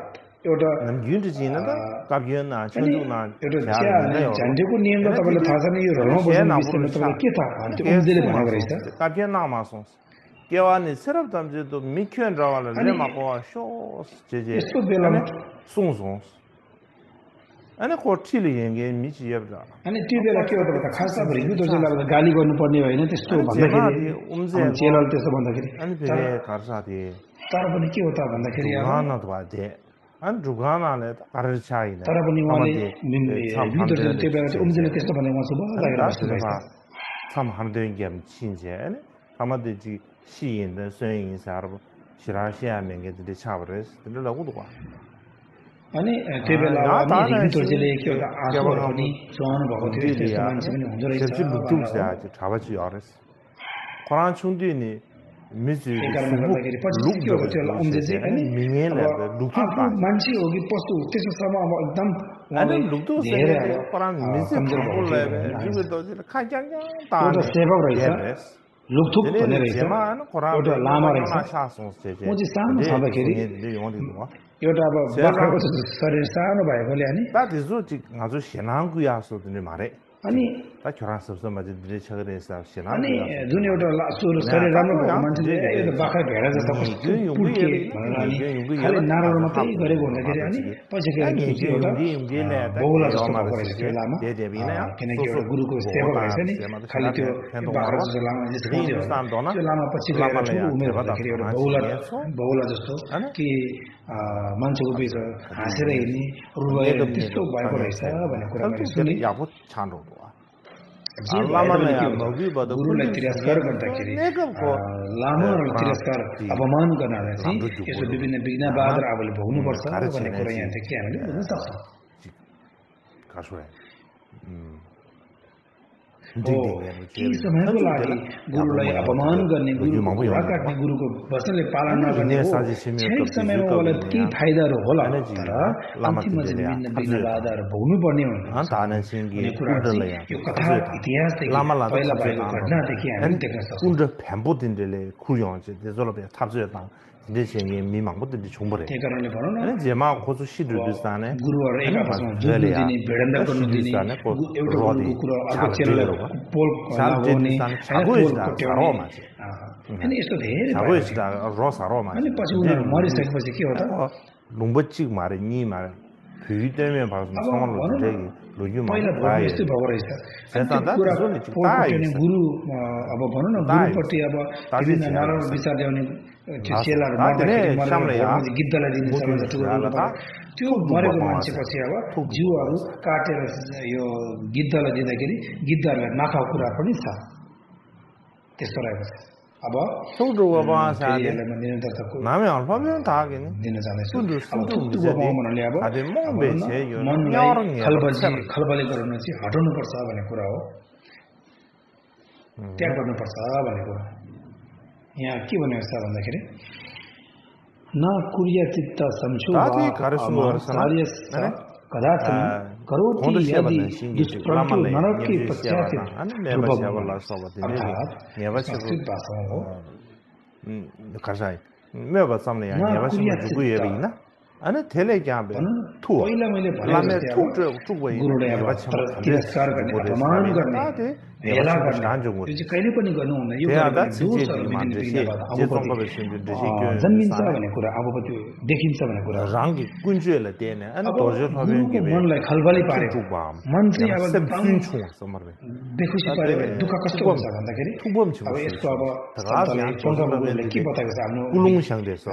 एउटा युनिटिजिना त काबियना छन्दुना एउटा झन्डेको नियम त तपाईलाई थाहा छैन यो रोमा बस्ने विषयमा तपाईलाई के थाहा त्यो उम्जेले भनेको रहेछ काबियना मासोस केवानी सिर्फ तमजे तो मिक्यन रावाले लेमाको शोस जेजे यस्तो बेलामा सुङसुङ अनि कोठिले यङे मिची यब्दा अनि त्यो बेला के हो त खास अब रिपिटरले गाली गर्नुपर्ने होइन त्यस्तो भन्दाखेरि उम्जे चेलाल त्यस्तो भन्दाखेरि अनि फेरि खर्साथे तर पनि के हो त भन्दाखेरि गाना त बाजे अनि जुगानाले अरे छैन तर पनि उहाँले रिपिटरले त्यो बेला चाहिँ उम्जेले त्यस्तो भने उहाँ सुबह लागेर बस्नुभएको छम हामीले गेम छिन्जे अनि हामीले चाहिँ 吸引的声音啥的，其他下面给这差不多，这都老多吧。 अनि त्यो बेला हामी रिपिटरले के एउटा आशुहरू पनि चुहाउनु भएको थियो त्यस्तो मान्छे पनि हुँदो रहेछ त्यो लुक्टुक छ थाबाची आरस कुरान छुन्दी नि मिजु गर्दाखेरि पछि के हो त्यो उम्जे चाहिँ अनि मिनेले लुक्टुक मान्छे हो कि पशु त्यसो समय अब एकदम अनि लुक्टुक धेरै कुरान मिजु बोले रिपिटरले खाजाङ ता सेवा रहेछ लुक्थुक भन्ने रहेछ एउटा लामा रहेछ म चाहिँ सानो छँदाखेरि एउटा अब बाख्राको शरीर सानो भएकोले अनि अनि अनि जुन एउटा शरीर राम्रो भएको मान्छेले एउटा बाख्रा भेडा जस्तो कस्तो पुड्के भनेर अनि खालि नारायण मात्रै गरेको हुँदाखेरि अनि पछि एउटा बहुला जस्तो भएको रहेछ त्यो लामा किनकि एउटा गुरुको सेवक रहेछ नि खालि त्यो बाख्रा जस्तो लामा त्यो लामा पछि गएर ठुलो उमेर भन्दाखेरि एउटा बहुला जस्तो कि मान्छेको बिच हाँसेर हिँड्ने रुवाएर त्यस्तो भएको रहेछ भन्ने कुरा मैले सुने गुरुलाई तिरस्कार गर्दाखेरि लामाहरूलाई तिरस्कार अपमान गर्नलाई चाहिँ यसो विभिन्न विघ्न बाधा आफूले भोग्नुपर्छ भन्ने कुरा यहाँ चाहिँ के हामीले बुझ्न सक्छौँ ती समयको लागि गुरुलाई अपमान गर्ने गुरुको कुरा काट्ने गुरुको वचनले पालना गर्ने हो क्षणिक समयमा उहाँलाई केही फाइदाहरू होला तर अन्तिममा चाहिँ विभिन्न विघ्न बाधाहरू भोग्नु पर्ने हुने कुरा यो कथा इतिहासदेखि पहिला भएको घटनादेखि हामी देख्न सक्छौँ त्यही कारणले भनौँ न गुरुहरू एक आपसमा जुझ्नु दिने भिडन्त गर्नु दिने एउटा गुरुको कुरा अर्को चेलालाई पोल लगाउने अनि यस्तो धेरै अनि पछि उनीहरू मरिसकेपछि के हो त पहिला यस्तै भएको रहेछ गुरु अब भनौँ न गुरुपट्टि अब विभिन्न नराम्रो विचार ल्याउने चेलाहरू गिद्धलाई दिने त्यो मरेको मान्छेपछि अब जिउहरू काटेर यो गिद्धलाई दिँदाखेरि गिद्धहरूलाई नखाएको कुरा पनि छ त्यस्तो रहेको छ अब दिन जाँदैछु भन्नाले अब मनलाई खलबली गराउन चाहिँ हटाउनुपर्छ भन्ने कुरा हो त्याग गर्नुपर्छ भन्ने कुरा यहाँ के भनेको छ भन्दाखेरि न कुर्य चित्त संशो कदाचन करोति यदि दुष्प्रज्ञो नरके पश्चात् संस्कृत भाषा हो अनि थेले क्या बे थु पहिला मैले भने गुरुले अब तिरस्कार गर्ने अपमान गर्ने हेला गर्ने यो चाहिँ कहिले पनि गर्नु हुँदैन यो जन्मिन्छ भन्ने कुरा अब त्यो देखिन्छ भन्ने कुरा मनलाई खलबली पारेको मन चाहिँ अब बेखुसी पारे भने दुःख कस्तो हुन्छ भन्दाखेरि अब यसको अब के बताएको छ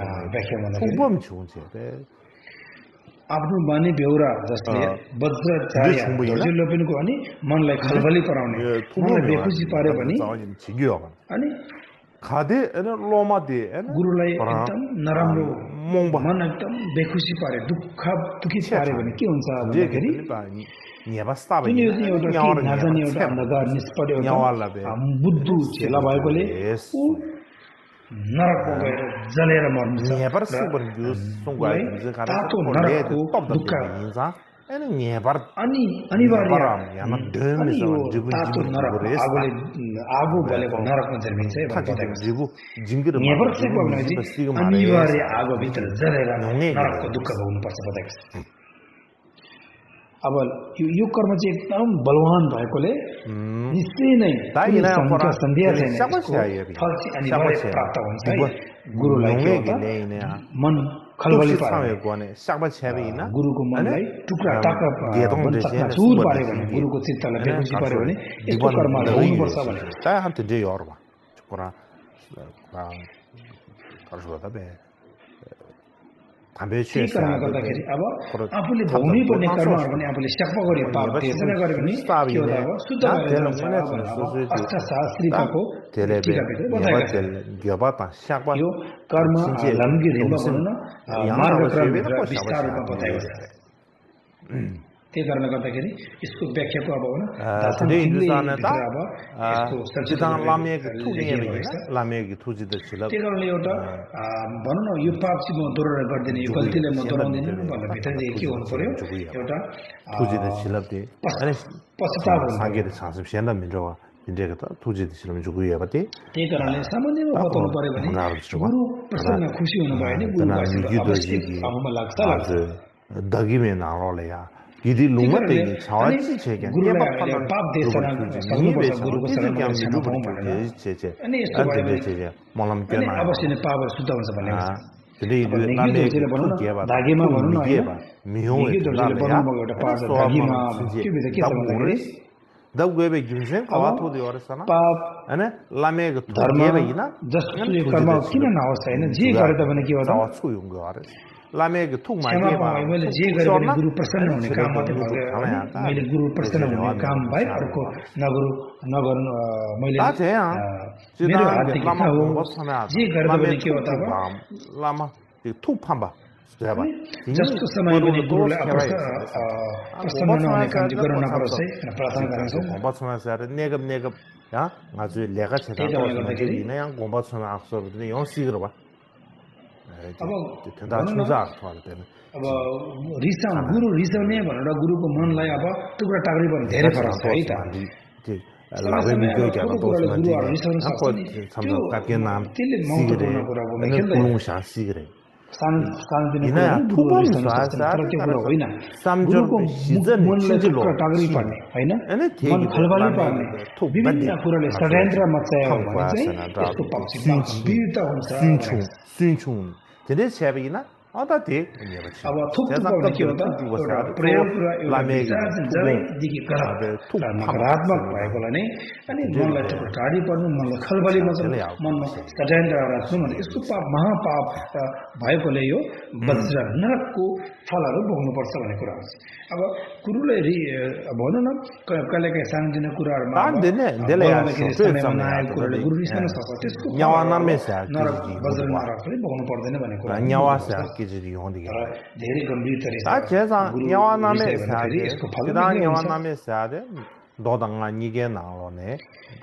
आफ्नो आफ्नो बानी बेहोरा जसले वज्राचार्य पनि अनि मनलाई खलबली गराउने मनलाई बेखुसी पार्यो भने अनि खादे लोमा दे गुरुलाई एकदम नराम्रो मन एकदम बेखुसी पारे दुखी पार्यो भने के हुन्छ भन्दाखेरि एउटा अन्धकार निष्पट बुद्धु चेला भएकोले नरकमा गएर जलेर मर्नु तातो नरकको दुःख अनि अनिवार्य तातो नरक आगो बलेको नरकमा जन्मिन्छ अनिवार्य आगोभित्र जलेर नरकको दुःख भोग्नुपर्छ बताएको छ अब यो कर्म चाहिँ एकदम बलवान भएकोले निश्चय नै सन्ध्या छैन फल चाहिँ अनिवार्य प्राप्त हुन्छ गुरुलाई मन खलबली पार्यो गुरुको मनलाई टुक्रा टाक्रा चुर पार्यो भने गुरुको चित्तलाई बेखुसी पार्यो भने यस्तो कर्महरू हुनुपर्छ भने त्यही कारणले गर्दाखेरि अब आफूले भोग्नै पर्ने कर्महरू पनि आफूले स्याक्प गऱ्यो पाप त्यसैले गर्यो भने शुद्ध अष्टशास्त्रीको यो कर्म लम्गी ढिम्ब भनौँ न मार्गक्रमभित्र विस्तार रूपमा बताएको छ त्यही कारणले गर्दाखेरि यसको व्याख्याको अब त्यही कारणले एउटा भनौँ न यो पाप चाहिँ म दोहोऱ्याएर गर्दिनँ यो गल्तीलाई म दोहोऱ्याउँदिनँ भनेर भित्रदेखि के हुनु पर्यो एउटा पश्चाताप त्यही कारणले सामान्यमा बताउनु पर्यो भने गुरु प्रसन्न खुसी हुनुभयो भने गुरुमा लाग्छ यदि लुमते छावाची छे क्या पाप देशना सक्नुपर्छ गुरुको शरणमा अनि यस्तो भयो भने मलम के न अवश्य नै पाप शुद्ध हुन्छ भन्ने यदि धागेमा भनौँ न मिहो एउटा पाप धागेमा त्यो भित्र के छ भन्दाखेरि दब गए जुनसे कवात हो दियो रसना पाप हैन लामे धर्म जस्तो कर्म किन नहोस् हैन जे गरे त भने के हो त छु युङ गरे लामे थुक मागे मैले जे गरे पनि गुरु प्रसन्न हुने काम मात्रै मैले गुरु प्रसन्न हुने काम बाहेक अर्को नगर्नु मैले मेरो हातदेखि थाहा हो जे गरे पनि के हो त लामा थुक फाम्बा Seba. जस्तो समयमा पनि गुरुले प्रसन्न नहुने काम चाहिँ गर्न नपरोस् है भनेर प्रार्थना गर्नुहुन्छ 공부하면서 내급 야 아주 내가 제가 또 그냥 공부하면 악서도 영식으로 봐. अब 대단 충자 악토할 때는 अब रिसाउन गुरु रिसाउने भनेर गुरुको मनलाई अब त्यो कुरा टाग्री पर्ने धेरै फरक छ है त लाभे मिगो क्या तो उसमा सम्झ काके नाम त्यसले महत्त्वपूर्ण कुरा बोल्न खेल्दैन कुलुङसा सिगरे सानोतिनो कुरा गुरु रिसाउन तर त्यो कुरा होइन गुरुको मनलाई टुक्रा टाग्री पर्ने होइन मन खलबली पर्ने विभिन्न कुराले षड्यन्त्र मचायो भने चाहिँ त्यसको पक्षमा वीरता हुन्छ 순충 근데 세비나 어다데 अब थुप्रो पाउने के हो त एउटा प्रयोग र एउटा विचार जरैदेखि नकारात्मक भएकोलाई नै अनि मनलाई टुक्रो टाढी पर्नु मनलाई खलबली मनमा षड्यन्त्र राख्नु भने यस्तो पाप महापाप भएकोले यो वज्र नरकको फलहरू भोग्नुपर्छ भन्ने कुरा हुन्छ अब गुरुले भनौँ न कहिले काहीँ सानोतिनो कुराहरूमा नआएको कुराले गुरु रिसाउन सक्छ त्यसको नरक वज्र नरक पनि भोग्नु पर्दैन भन्ने कुरा धेरै गम्भीर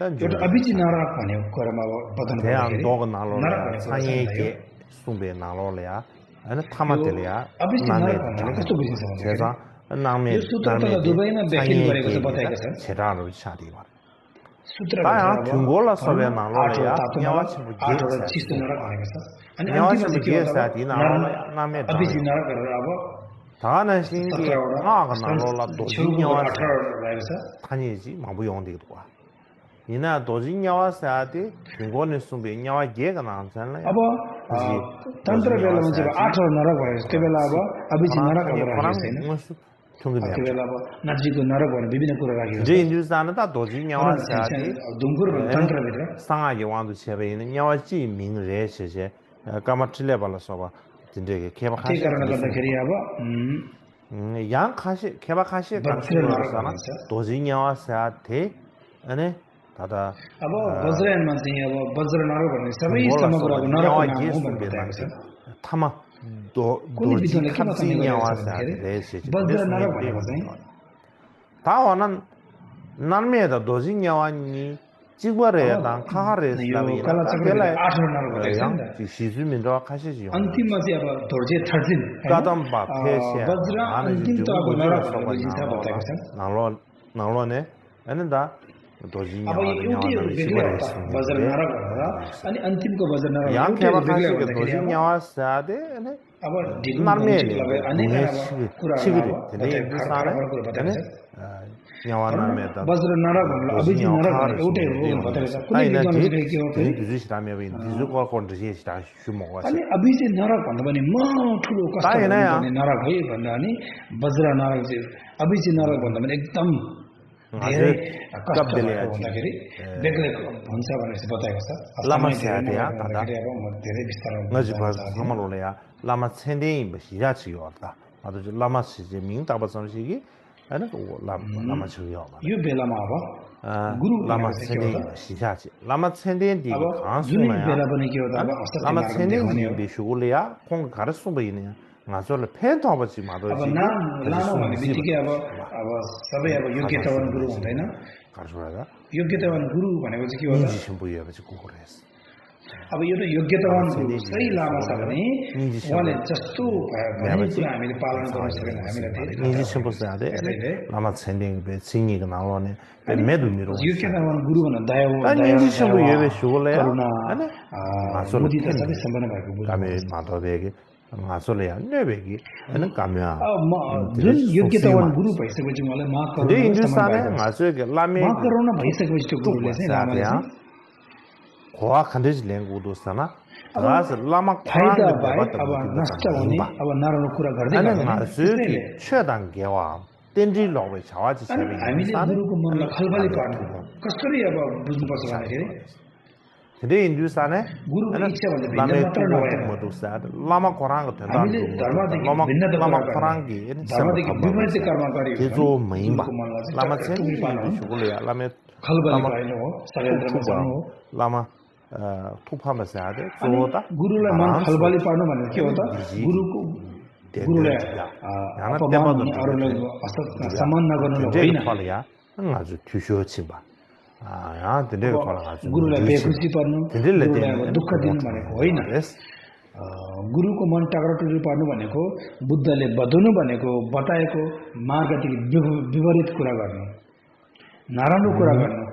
एउटा अभिजी नरक भन्ने कुरामा बदन कस्तो बुझिन्छ भने दुबईमा व्याख्यान गरेको छ बताएको छ सूत्रले 중고라 서베 나로야 आठवटा चिसो नरक भनेको छ अनि अन्तिममा के हो नामे अभिजी नरक गरेर अब 다는 신기 나가 나로라 도진여와 रहेको छ 타니지 마부용디도 와 이나 도진여와 사디 중고는 숨베 냐와 게가 나잖아요 अब तन्त्र बेलामा चाहिँ 8वटा नरक भएको छ त्यो बेला अब अभिजी नरक भनेर छैन त्यो बेला अब नजिकको नरक भनेर विभिन्न कुरा राखिएको छ 이제 인주사는 다 도진여와 사디 दुङ्गुर तन्त्रभित्र 상하게 왕도 제베는 냐와지 민레세제 까마틀레 발라서바 진짜게 개박하시 त्यही कारणले गर्दाखेरि अब 양 카시 개박하시 감수로서나 도진여와 사디 अनि 다다 अब वज्रयानमा चाहिँ अब वज्र नरक भन्ने सबै समग्रको नरक नाम हो भनेर बताएको छ 타마 कुनै विद्वानले के बताउनु वज्र नरक भनेको चाहिँ 다원은 남미에다 도진여와니 찍버려야 난 카하레 यो कलाचक्रले 8वटा नरक भनेको छ 시주민도 카시지 अन्तिममा चाहिँ अब धोर्जे 13 까담바 페시아 वज्र अन्तिम तहको नरक भनेको चाहिँ बताएको छ 나로네 एनदा 도진여와 अब एउटै बेग्लै वज्र नरक भनेर अनि अन्तिमको वज्र नरक 양 개박하시게 도진여와 사데 अब नर्मेली अनेक कुराहरू बताएको छ वज्र नरक भनेर अभिजी नरक एउटै हो बताएको छ कुनै विद्वानले के हो अनि अभिजी नरक भन्दा पनि म ठुलो कष्ट भन्ने नरक है भन्दा अनि वज्र नरक चाहिँ अभिजी नरक भन्दा पनि एकदम धेरै कष्ट भन्दाखेरि बेग्लै हुन्छ भनेर चाहिँ बताएको छ धेरै विस्तारमा 라마 첸데이 시자치요 왔다. 아주 라마 시제 민다바 섬시기 아니 라마 주요. यो बेलामा अब गुरु 라마 첸데이 시자치. 라마 첸데이 간수나야. बेला पनि के हो त 라마 첸데이 비슈골이야. 콩 가르쳐 보이네요. 나저를 팬도 아버지 마도 अब नाम लामो भन्ने बित्तिकै अब सबै अब योग्यतावान गुरु हुँदैन 가르쳐라가. योग्यतावान गुरु भनेको चाहिँ के हो त 신부여 가지고 고거랬어. अब एउटा योग्यतावान गुरु सही लामा छ भने उहाँले जस्तो भन्ने कुरा हामीले पालन गर्न सकेन हामीलाई धेरै निजी सम्पत्ति आदे लामा छेन्डिङ बे सिंगिको नालोने मेदुनिरो योग्यतावान गुरु भन्ने दया निजी सम्पत्ति येबे सुगोले हैन मुदी त सबै सम्पन्न भएको गुरु कामे माधवबेगे मासोले नेबेगी हैन काम्या जुन योग्यतावान गुरु भइसकेपछि उहाँले माफ गर्नु हिन्दुस्तानले मासोके लामे माफ गर्न भइसकेपछि त्यो गुरुले चाहिँ लामाले 고아 컨디션 랭고도스나 가서 라마 फाइदा बाहेक अब नष्ट हुने अब नराम्रो कुरा गर्दै गर्दैन 최단계와 땡지 로베 자와지 세비 हामीले गुरुको मनलाई खलबली पार्नु कसरी अब बुझ्नुपर्छ भन्दाखेरि 근데 인두산에 गुरुको इच्छा भन्दा भिन्न 라메 मात्र नभएर 모두사 라마 고랑거 된다 हामीले धर्मदेखि भिन्नता 라마 고랑기 धर्मदेखि विपरीत कर्म गरे 계속 메인바 라마 첸이 죽을래야 라메 खलबली पार्नु हो षड्यन्त्रमा जानु हो 라마 투파마스 아데 조다 गुरुलाई मन खलबली पार्नु भनेको के हो त गुरुको 구루레 아빠만 어른을 사만 나거는 거이나 아주 뒤셔치 봐. 야, 근데 구루레 베푸시 받는 구루레 दुःखदिनु भनेको होइन गुरुको मन टाग्राटुरी पार्नु भनेको बुद्धले बदल्नु भनेको बताएको मार्गदेखि विपरीत कुरा गर्नु नराम्रो कुरा गर्नु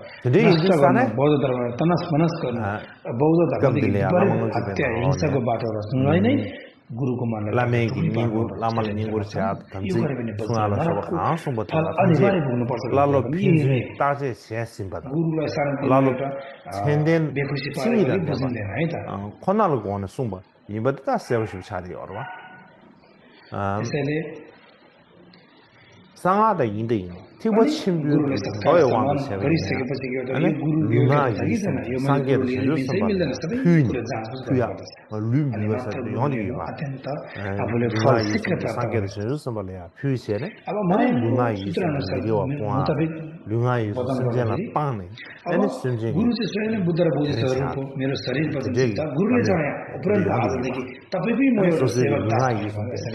बौद्ध धर्म तनस मनस गर्नु बौद्ध धर्मदेखि विपरीत हत्या हिंसाको बाटोबाट सुनाइ नै गुरुको मनलाई लामेकी निगु लामाले निगु छ्या तन्जी सुनाला सब खासो बता अनिवार्य पुग्नुपर्छ लालो फिन्जी ताजे स्यासिन बता गुरुलाई शान्ति लालो छेन्देन बेखुसी पारेर बुझ्दैन है त खनाल गोन सुम्ब इबत ता सेवशु छादी अरवा त्यसैले 상하다 인데 티버 침부 어여 왕 세베 아니 누나 상계를 주셨어 봐 그야 류미버서 연이 봐 상계를 주셨어 봐야 퓨시에네 아니 누나 이스리와 와 누나 이스 신제나 빵네 아니 신제 गुरु से स्वयं बुद्ध र बोधि स्वरूप मेरो शरीर पछि चित्त गुरुले चाहिँ उपरान्त आजदेखि तपाई पनि म एउटा सेवा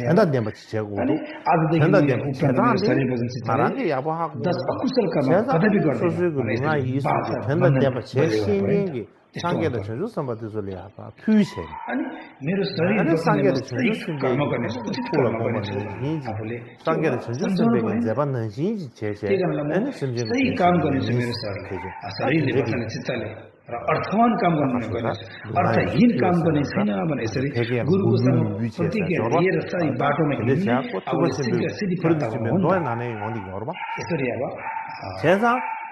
한다 되면 제고 अनि आजदेखि उपरान्त शरीर पछि चित्त 나랑게 야보하고 10 अकुशल काम कदापि गर्दैन 누나 이스 한다 되면 제 신경이 상계도 전주 선바도 소리야 봐 퓨세 अनि मेरो शरीर 상계도 전주 कर्म गर्ने उचित कर्म गर्ने आफूले 상계도 전주 선배가 제반는 신지 제제 아니 심지어 सही काम गर्ने चाहिँ मेरो शरीरले बस्ने चित्तले र अर्थवान काम गर्नु गर्ने अर्थहीन काम गर्ने छैन भने यसरी गुरुको प्रतिज्ञा लिएर सही बाटोमा हिँड्ने आवश्यक सिद्धि प्राप्त हुन्छ 나네 어디 걸어 봐 यसरी अब 제사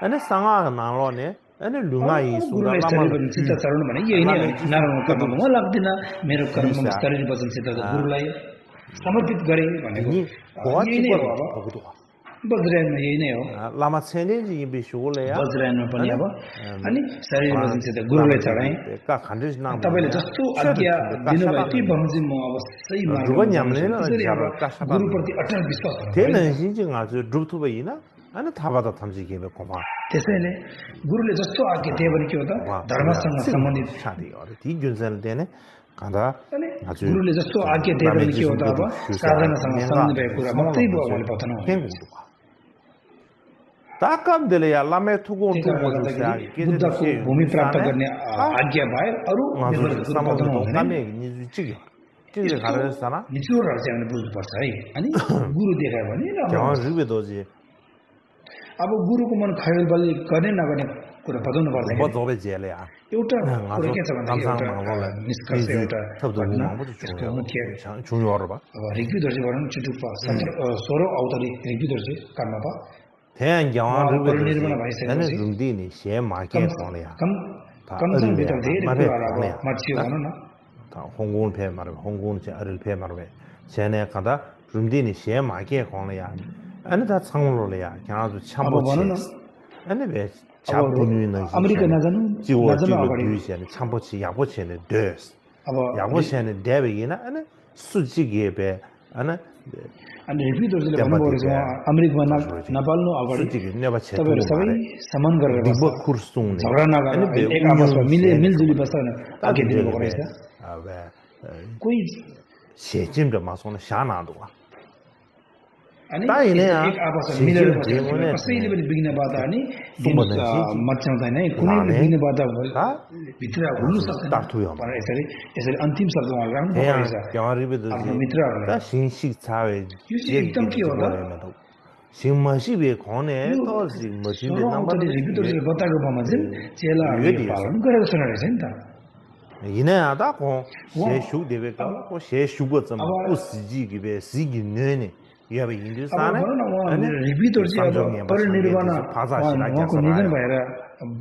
아니 상아 나로네 아니 루마이 गुरुले शरीर चित्त चढाउनु भने यही नै हो नराम्रो कर्ममा म लाग्दिन मेरो कर्ममा शरीर वचन चित्त गुरुलाई समर्पित गरे भनेको यही नै हो अब वज्रयानमा यही नै हो लामा छेनेजी बिसुलेया वज्रयानमा पनि अब अनि शरीर वचन चित्त गुरुलाई चढाए का खण्डिस नाम तपाईले जस्तो आज्ञा दिनुभयो ती बमोजिम म अब सही मार्गमा गुरुप्रति अटल विश्वास तेन सिंजिङ आज रुबथुबैना अनि थाबादा थम्जिकेबे कोमा त्यसैले गुरुले जस्तो आज्ञा दिए भने के हो त धर्मसँग सम्बन्धित साथी अरे ती जुनजल देने काँदा हजुर गुरुले जस्तो आज्ञा दिए भने के हो त अब साधनासँग सम्बन्धित भएको कुरा मात्रै भयो भने बताउनु ताकम देले या लामे थुगो बुद्धको भूमि प्राप्त गर्ने आज्ञा भए अरु बताउनु हुँदैन निजुचिग्यो तिले गारेसना निचोरहरु चाहिँ हामीले बुझ्नुपर्छ है अनि गुरु देखायो भने रुबे दोजी अब गुरुको मन खयल बल गर्ने नगर्ने कुरा बताउनु पर्दैन बजोबे जेले आ एउटा कुरा के छ भने निष्कर्ष एउटा घटना यसको मुख्य 중요하러 봐 अब ऋग्वेदर्शी वर्णन चुटुप्पा 16 अवतारी ऋग्वेदर्शी कर्म पा 태양 경험 निर्माण भइसकेपछि अनि रुम्दिनी से माके कोले कम भित्र धेरै कुराहरु मर्चियो भन न 홍군 배 말을 홍군 제 어릴 배 말을 제네 가다 룸디니 세 마게 거네야 아니 다 상물로야 그냥도 참보치 아니 왜 잡분이는 아메리카 나자는 지워지고 유시하는 참보치 야보치는 데스 야보치는 데베이나 아니 수지게 배 अनि रिपिटर्सले भन्नुभएको छ अमेरिकामा नेपालनो अगाडि तपाईहरु सबै समान गरेर बस्छ झगडा नगर्नु एक आपसमा मिलजुली बस्छ भने आगे दिनुभएको रहेछ कोही शेजिमले मासोन शानादो अनि एक आपसमा मिलेर बस्छ कसैले पनि विघ्न बाधा अनि मचाउँदैन है कुनै पनि विघ्न बाधा भित्र हुनु सक्दैन भनेर यसरी अन्तिम शब्दमा राख्नु पर्छ आफ्नो मित्रहरुलाई 다 신식 사회 एकदम के हो त 신마시베 거네 또지 뭐지데 नम्बरले रिपिटर्सले बताएको बमोजिम चेलाहरुले पालन गरेको सुना रहेछ नि त 이내하다 고 शेषु देवेका को शेषुबो जम उसिजिगिबे सिगिनेने याबे हिन्दुस्तान अनि रिपिटर्स अब परिनिर्वाण उहाँको निधन भएर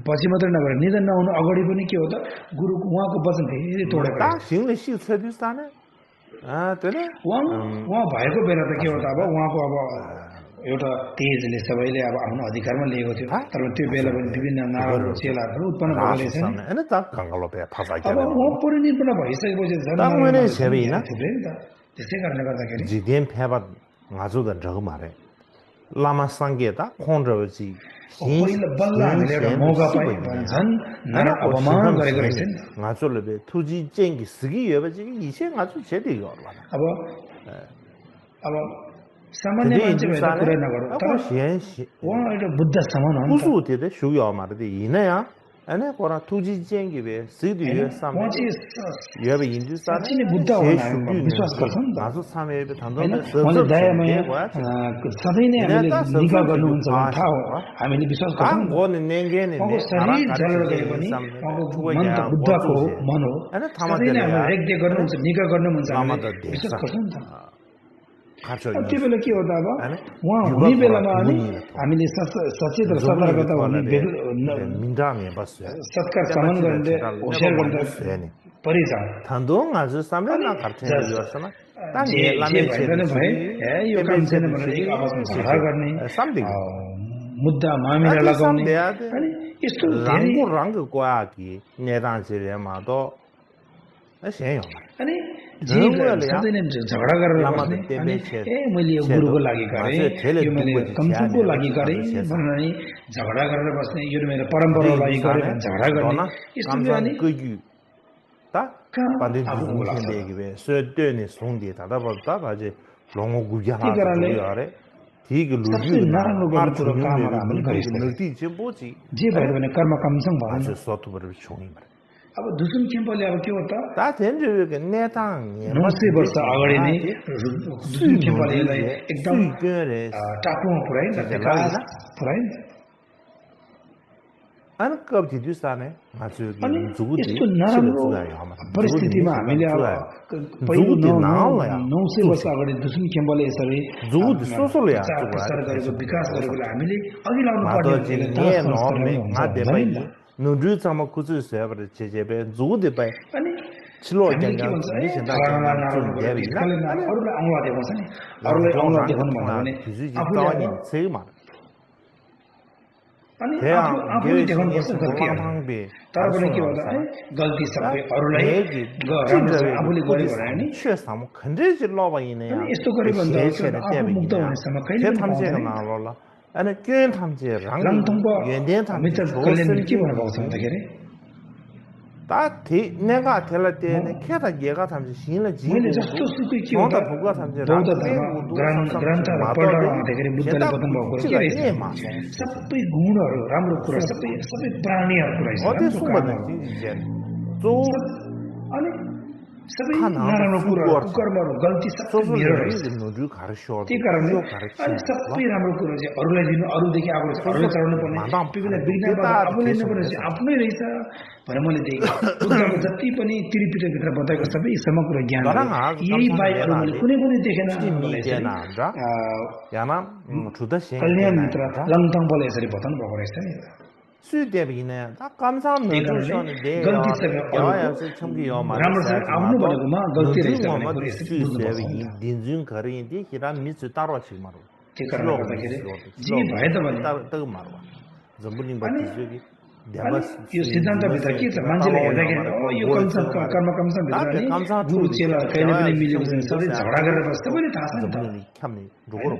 पछि मात्र नभएर निधन नहुनु अगाडि पनि के हो त गुरुको उहाँको वचन धेरै तोडेको 다 신의 시스템이스ता네 아 되네 उहाँ भएको बेला त के हो त अब उहाँको अब एउटा तेजले सबैले अब आफ्नो अधिकारमा लिएको थियो तर त्यो बेला पनि विभिन्न नागरिक चेलाहरू उत्पन्न भएका छन् अनि त गंगालोपे फसाइके अब उहाँ परिनिर्वाण भइसकेपछि तामुने छेबिना त्यसै कारणले गर्दाखेरि जिदेन फेबा ngazuda जग मारे लामा संगेता खोन्ड्रवजी पहिला बल्ल हामीले एउटा मौका पाए झन् नरक अपमान गरेको रहेछ नि ngazuले तुजी जेंगी सिगी यबजी इसे ngazu 제대로 गर्ला अब अब सामान्य मान्छे भएर कुरा नगरौँ तर उहाँ एउटा बुद्ध समान हो नि त 부수되데 쇼요 말데 이내야 아니 거라 투지 쟁기베 시디에 삼에 여베 인두사네 साँच्चै नै बुद्ध हो हामी विश्वास गर्छौँ नि त 나서 삼에베 단도네 उहाँले दयामय सधैँ नै हामीले निगा गर्नुहुन्छ भन्ने थाहा हो हामीले विश्वास गर्छौँ नि त 강고는 냉게네 उहाँको शरीर जलेर गए पनि उहाँको मन त बुद्धको मन हो सधैँ नै हामीले रेखदेख गर्नुहुन्छ निगा गर्नुहुन्छ हामीले विश्वास गर्छौँ नि त त्यो बेला के हो त अब उहाँ हुने बेलामा अनि हामीले सचेत र सतर्कता हुने सत्कार सम्मान गर्ने होसियार गर्ने परिच 단동 아주 삼레나 같은 거였으나 땅에 라면 भए यो काम छैन भनेर एक आवाजमा झगडा गर्ने मुद्दा मामिला लगाउने अनि यस्तो 랑고 랑고 과기 내단지레마도 세요 अनि सधैँ नै झगडा गरेर बस्ने अनि मैले यो गुरुको लागि गरेँ यो मैले कमजोरको लागि गरेँ भनेर नि झगडा गरेर बस्ने यो मेरो परम्पराको लागि गरेँ भने झगडा गर्ने यस्तो अनि 다 반대 중심되기에 쇠되는 송디 다다버다 바제 롱오 구야라 그래요. 디그 루유 नराम्रो गर्ने कुरो कामहरू हामीले गरिसक्यौँ नर्ती चाहिँ बोची जे भयो भने कर्म कमसँग भयो आज सतुबर छोनी मरे अब दुसुन खेम्पाले अब के हो त ता थेन्जु नेताङ 900 वर्ष अगाडि नै दुसुन खेम्पालेलाई एकदम टापुमा पुर्याइन विकास पुर्याइन अनि कब दिदुसाने आजु जुगुदि यस्तो नराम्रो परिस्थितिमा हामीले अब पहिलो 900 वर्ष अगाडि दुसुन खेम्पाले यसरी जुगुदि सोसोले गरेको विकास गरेको हामीले अघि लाउनु पर्ने 누르 자마 구즈세요. 그래 제제베 누구데 바이 अनि 치료 경향 미신다 좀 대비나 अरूलाई अङ्गला देखाउँछ नि अरूलाई अङ्गला देखाउनु भन्यो भने आफूले सेमा अनि आफूले देखाउनु पर्छ गल्ती तर पनि के हो त गल्ती सबै अरूलाई आफूले गर्यो भने नि 최상무 컨디지 로바이네 यस्तो गरे भने आफू मुक्त हुनेसम्म कहिले पनि पाउँदैन अनि केन 탐지 랑통과 मित्र कल्याण के भनेर भएको छ भन्दाखेरि 다 내가 될 때는 캐다 얘가 탐지 신을 지고 मैले जस्तो सुकै के हो त 보고 탐지 बौद्ध ग्रन्थहरू पढ्दा भन्दाखेरि बुद्धले बताउनु भएको के रहेछ सबै गुणहरू राम्रो कुरा सबै प्राणीहरूको रहेछ 어디 숨었는지 이제 또 अनि सबै नराम्रो कुराहरू कर्महरू गल्ती सबै मेरो रहेछ त्यही कारणले अनि सबै राम्रो कुरो चाहिँ अरूलाई दिनु अरूदेखि आफूले अरूलाई चढाउनु पर्ने विघ्नबाट आफूले लिनुपर्ने चाहिँ आफ्नै रहेछ भनेर मैले देखेँ बुद्धको जति पनि त्रिपिटकभित्र बताएको सबै समग्र ज्ञान यही बाहेक अरू मैले कुनै पनि देखेन कल्याण मित्र लङथङपाले यसरी बताउनु भएको रहेछ नि 수대비네 다 감사한 노조션인데 야야서 청기요 राम्रोसँग आफ्नो भनेकोमा गल्ती रहेछ भने कुरा यसरी बुझ्नुपर्छ 딘준 거리인데 기란 미츠 따로 치마로 के कारणले गर्दाखेरि जे भए त भने तग मारो जम्बुलिङ बत्तीजोगी यो सिद्धान्तभित्र के छ मान्छेले हेर्दाखेरि यो कर्म कमसँग भित्र गुरु चेला कहिले पनि मिलेको छैन सबै झगडा गरेर बस्छ सबैले थाहा छ नि त 캬미 로고로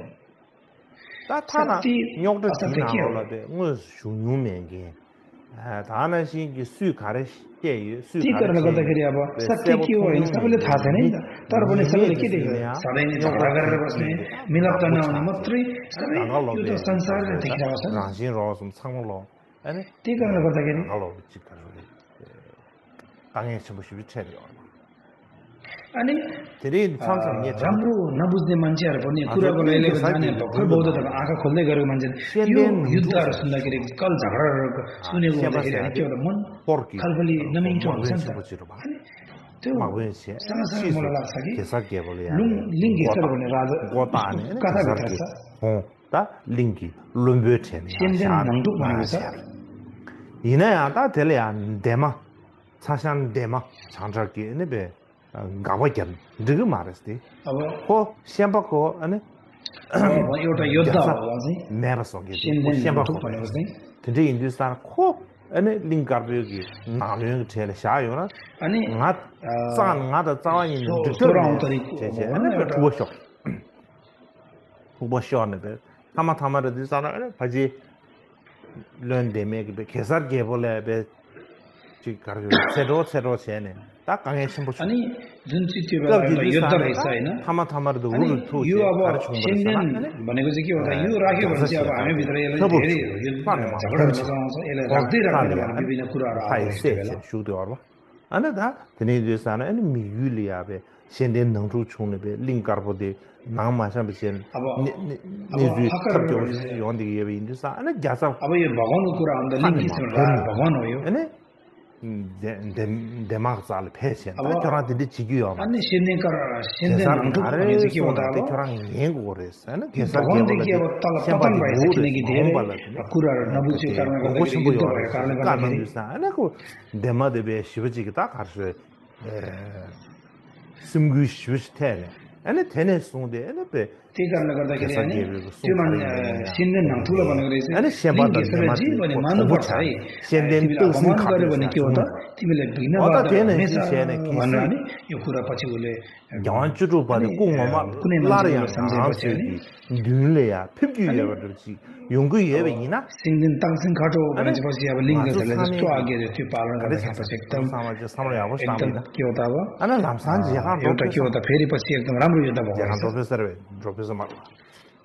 타나 욕도 지나올라데 뭐 중요면게 다나 신기 수 가르 때유 수 ती कारणले गर्दाखेरि अब सत्य के हो होइन सबैले थाहा छैन नि त तर पनि सबैले के देख्यो सधैँ नै झगडा गरेर बस्ने मिलाप त नहुने मात्रै सबै यो त संसारले देखिरहेको छ राजिन रसम 상물로 아니 त्यही कारणले गर्दाखेरि 알로 지카로 땅에 좀 쉽이 채려 अनि धेरै राम्रो नबुझ्ने मान्छेहरू पनि कुरा गर्नेले जाने भर्खर बौद्धको आँखा खोल्दै गरेको मान्छे यो युद्धहरू सुन्दाखेरि कल झगडाहरू सुनेको हुँदाखेरि के हो मन खलबली नमिठो हुन्छ नि त त्यो सँगसँगै मलाई लाग्छ कि लिङ्ग स्तर भन्ने राजा कथाभित्र छ 다 링기 룸베체니 신된 낭독 भनेको छ 이내야 다 될야 데마 차산 데마 장작기 네베 गावैक्यान दिगु मारस्ति अब हो स्याम्पको अनि एउटा योद्धा हो चाहिँ मेरा सके स्याम्पको भनेको चाहिँ त्यही हिन्दुस्तान खो अनि लिंक गर्बेगी नाल्यो छेले शायो न अनि ngat सान ngat चावानि सोराउँ तरिको अनि पुवशो पुवशो ने बे थामा थामा र दिसान अनि फजी लन देमेक बे केसर गेबोले बे 지 가르쳐 새로 새로 세네 딱 강해 심부 अनि जुन चाहिँ त्यो बेला एउटा युद्ध रहेछ हैन 타마타마르도 अनि 우를 토시 यो अब 가르쳐 본 सिन्देन 거잖아. भनेको चाहिँ के भन्दा यो राख्यो भने चाहिँ अब हामी भित्र यसले धेरै झगडाहरू लगाउँछ यसले राख्दै राख्दैन भनेर विभिन्न कुराहरू आएको छ बेला 슈도 알아. 아나다 드네드사나 아니 미율리아베 신된 능주총네베 링카르보데 나마샤베신 निजु खर्च योंदे ये भी इंदसा अने ग्यासा अब यो भगवानको कुरा आउँदा लिङ्क भगवान हो यो अने दिमाग चाल फेसन अब जरा दिदि चिगियो अनि सिन्देकर नन्टु भने चाहिँ के भन्दा अब जरा येंग गोरेस हैन केसा भगवान देखि अब तल पतन भएछ किनकि धेरै कुराहरू नबुझेको कारणले गर्दा युद्ध भएको कारणले गर्दा हैन को देमा देबे शिवजी की ता खर्च सिमगु शिवस्तेले अनि थेने सुंदे अनि पे त्यही कारणले गर्दाखेरि अनि त्यो सिन्देन नन्टुले भनेको रहेछ अनि सेबादा जी भने मान्नुपर्छ है सिन्देन तुलसी गरे भने के हो त तिमीले भिन्न भनेर नि यो कुरा पछि उले 양주로 봐도 공마마 라리아 상세지 дү레야 핍규야 버지 용구 예베이나 सिन्देन ताङसिङ खाटो भनेपछि अब लिङ्गहरूले जस्तो आगे त्यो पालन गर्दाखेरि एकदम समाज सामने अवस्था एकदम के हो त अब अनि लामसान्ज यहाँ एउटा के हो त फेरि पछि एकदम राम्रो युद्ध भयो यहाँ प्रोफेसर मा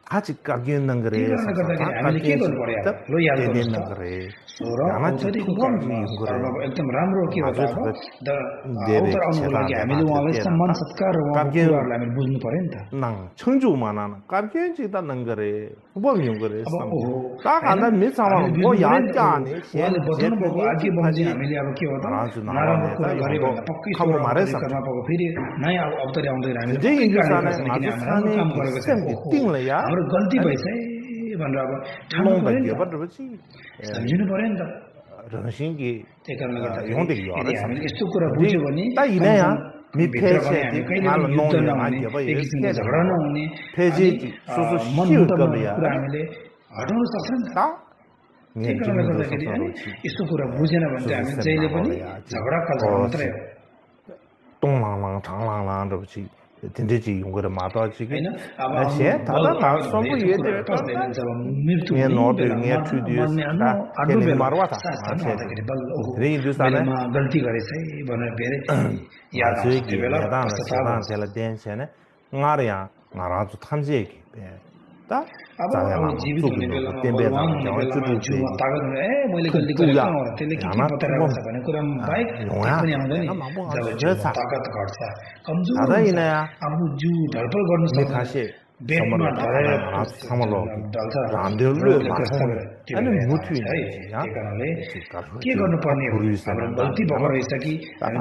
아직 가기는 그래. हामीले के गर्नु पर्यो लो याद गर्नु पर्यो सोह्र औषधिको एकदम राम्रो के हो त अवतार आउनुको लागि हामीले उहाँलाई सम्मान सत्कार उहाँको कुराहरूलाई हामीले बुझ्नु पर्यो नि त 난 청주만한 깜짝이다 는 그래. 후보용 그래. 딱 안다 미상은 뭐 야자네. उहाँले बताउनु भएको आगे बमजी हामीले अब के हो त नराम्रो कुरा गरे भने पक्कै खामो मारेछ कर्म भएको फेरि नयाँ अवतार आउँदैन हामीले जे हिन्दुस्तानले माजुसाने काम गरेको छ टिङले या हाम्रो गल्ती भएछ है भनेर अब ठान्नु पर्यो नि बडबची सम्झिनु पर्यो नि त रणसिंहकी त्यही कारणले गर्दा यौँदै यो हामीले यस्तो कुरा बुझ्यो भने ताइनया मिफेसे हाल युद्ध नहुने एक किसिमको झगडा नहुने फेजी सुसु मनमुटावको कुरा हामीले हटाउन सक्छ नि त त्यही कारणले गर्दाखेरि अनि यस्तो कुरा बुझेन भने चाहिँ हामी जहिले पनि झगडा कल्चर मात्रै हो 동랑랑 장랑랑 저지 진짜지 용거를 마다지게 होइन अब असे 다다 나선부 예대 मृत्यु ये नोट ये ट्रिड्यूस केले मारवाता रे हिन्दुस्तान गल्ती गरेछ है भनेर धेरै याद आउँछ त्यो बेला पश्चाताप त्यसलाई देन्सेन ngaria ngarazu 탐지에게 ता अब जीवित हुने बेलामा तागत ए मैले गल्ती गरेको हो त्यसले के बताइरहेको छ भन्ने कुरा बाहेक पनि आउँदैन जब तागत घट्छ कमजोर आफू जिउ धडपड गर्नु सक्छ बेडमा ढलेर समलो रामदेवले अनि मुथु है त्यही कारणले के गर्नुपर्ने हो हाम्रो गल्ती भएको रहेछ कि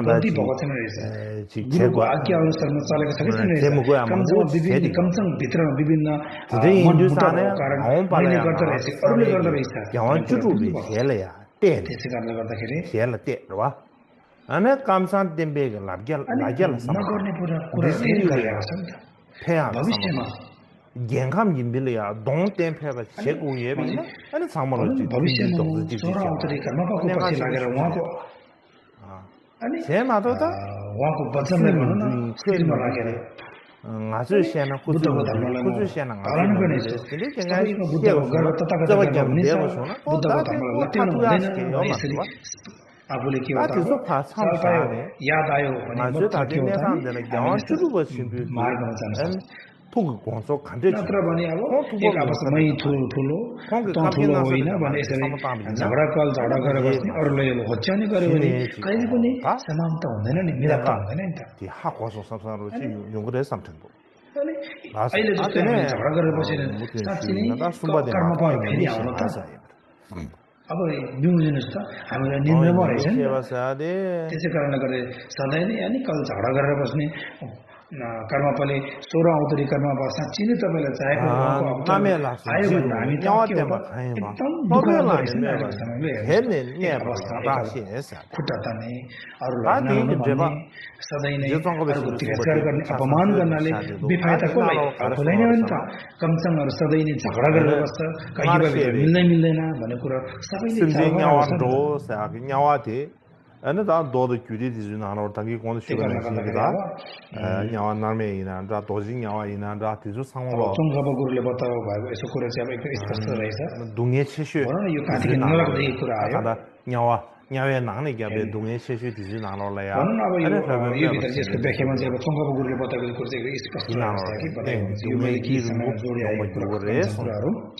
गल्ती भएको छैन रहेछ गुरुको आज्ञा अनुसारमा चलेको छ कि छैन रहेछ कमसँग भित्रमा विभिन्न कारणले गर्दा रहेछ अरूले गर्दा रहेछ त्यसै कारणले गर्दाखेरि अनि कामसान देम्बेग लाग्या नगर्ने कुरा धेरै गरिरहेको छ नि त भविष्यमा gengham yimbilya dong temphe가 제고 예비나 아니 상말을 भविष्यमा सोह्र अवतारी कर्मपाको पछि लागेर उहाँको अनि 제마도다 उहाँको वचनलाई भनौँ न स्थितिमा लागेर 아주 시에나 बुद्धको धर्मलाई पालन गर्ने सबैमा बुद्धको गर्व तथाकथित हुनेछ बुद्धको धर्मलाई लट्याउनु हुँदैन यसरी आफूले के हो त याद आयो भने मार्गमा जान सक्छ नत्र भने अब एक आपसमै ठुलो तँ ठुलो होइन भने यसरी झगडा गरेर बस्ने अरूलाई होच्याउने गऱ्यो भने कहिले पनि समानता हुँदैन नि मिलापता हुँदैन नि त अहिले जस्तो झगडा गरेर बसेर साँच्ची नै कर्म पायो फेरि आउनु त अब बिउजिनुहोस् त हामीलाई निन्द्रमा रहेछ नि त्यसै कारणले गर्दा सधैँ नै अनि कल झगडा गरेर बस्ने कर्मपाले 16 अवतारी कर्मपा साँच्ची नै तपाईँलाई चाहेको आयो भने हामी खुट्टा तान्ने अरूलाई सधैँ नै तिरस्कार गर्ने अपमान गर्नाले बेफाइदा कसलाई आफूलाई नै हो नि त कमसँगहरू सधैँ नै झगडा गरेर बस्छ कहिले मिल्दैन भन्ने कुरा सबैले अनि दा दोद क्युरी दिजुन हानो ताकि कोन सुगन निदा न्यावा नामे इना दा दोजि न्यावा इना दा तिजु सांगलो चंगब गुरुले बताउ भएको यसो कुरा चाहिँ अब एकदम स्पष्ट रहेछ दुङे छेशु भन्न यो काटिक नलाग्दै कुरा आयो दा न्यावा 냐외 나네 갸베 동에 셰슈 디즈 나로라야 저는 아마 아니 이 비슷한 백해만 제가 통과부구를 보다가 그렇게 스पष्ट है कि पता है 동에 कि समय जोड़ी आई है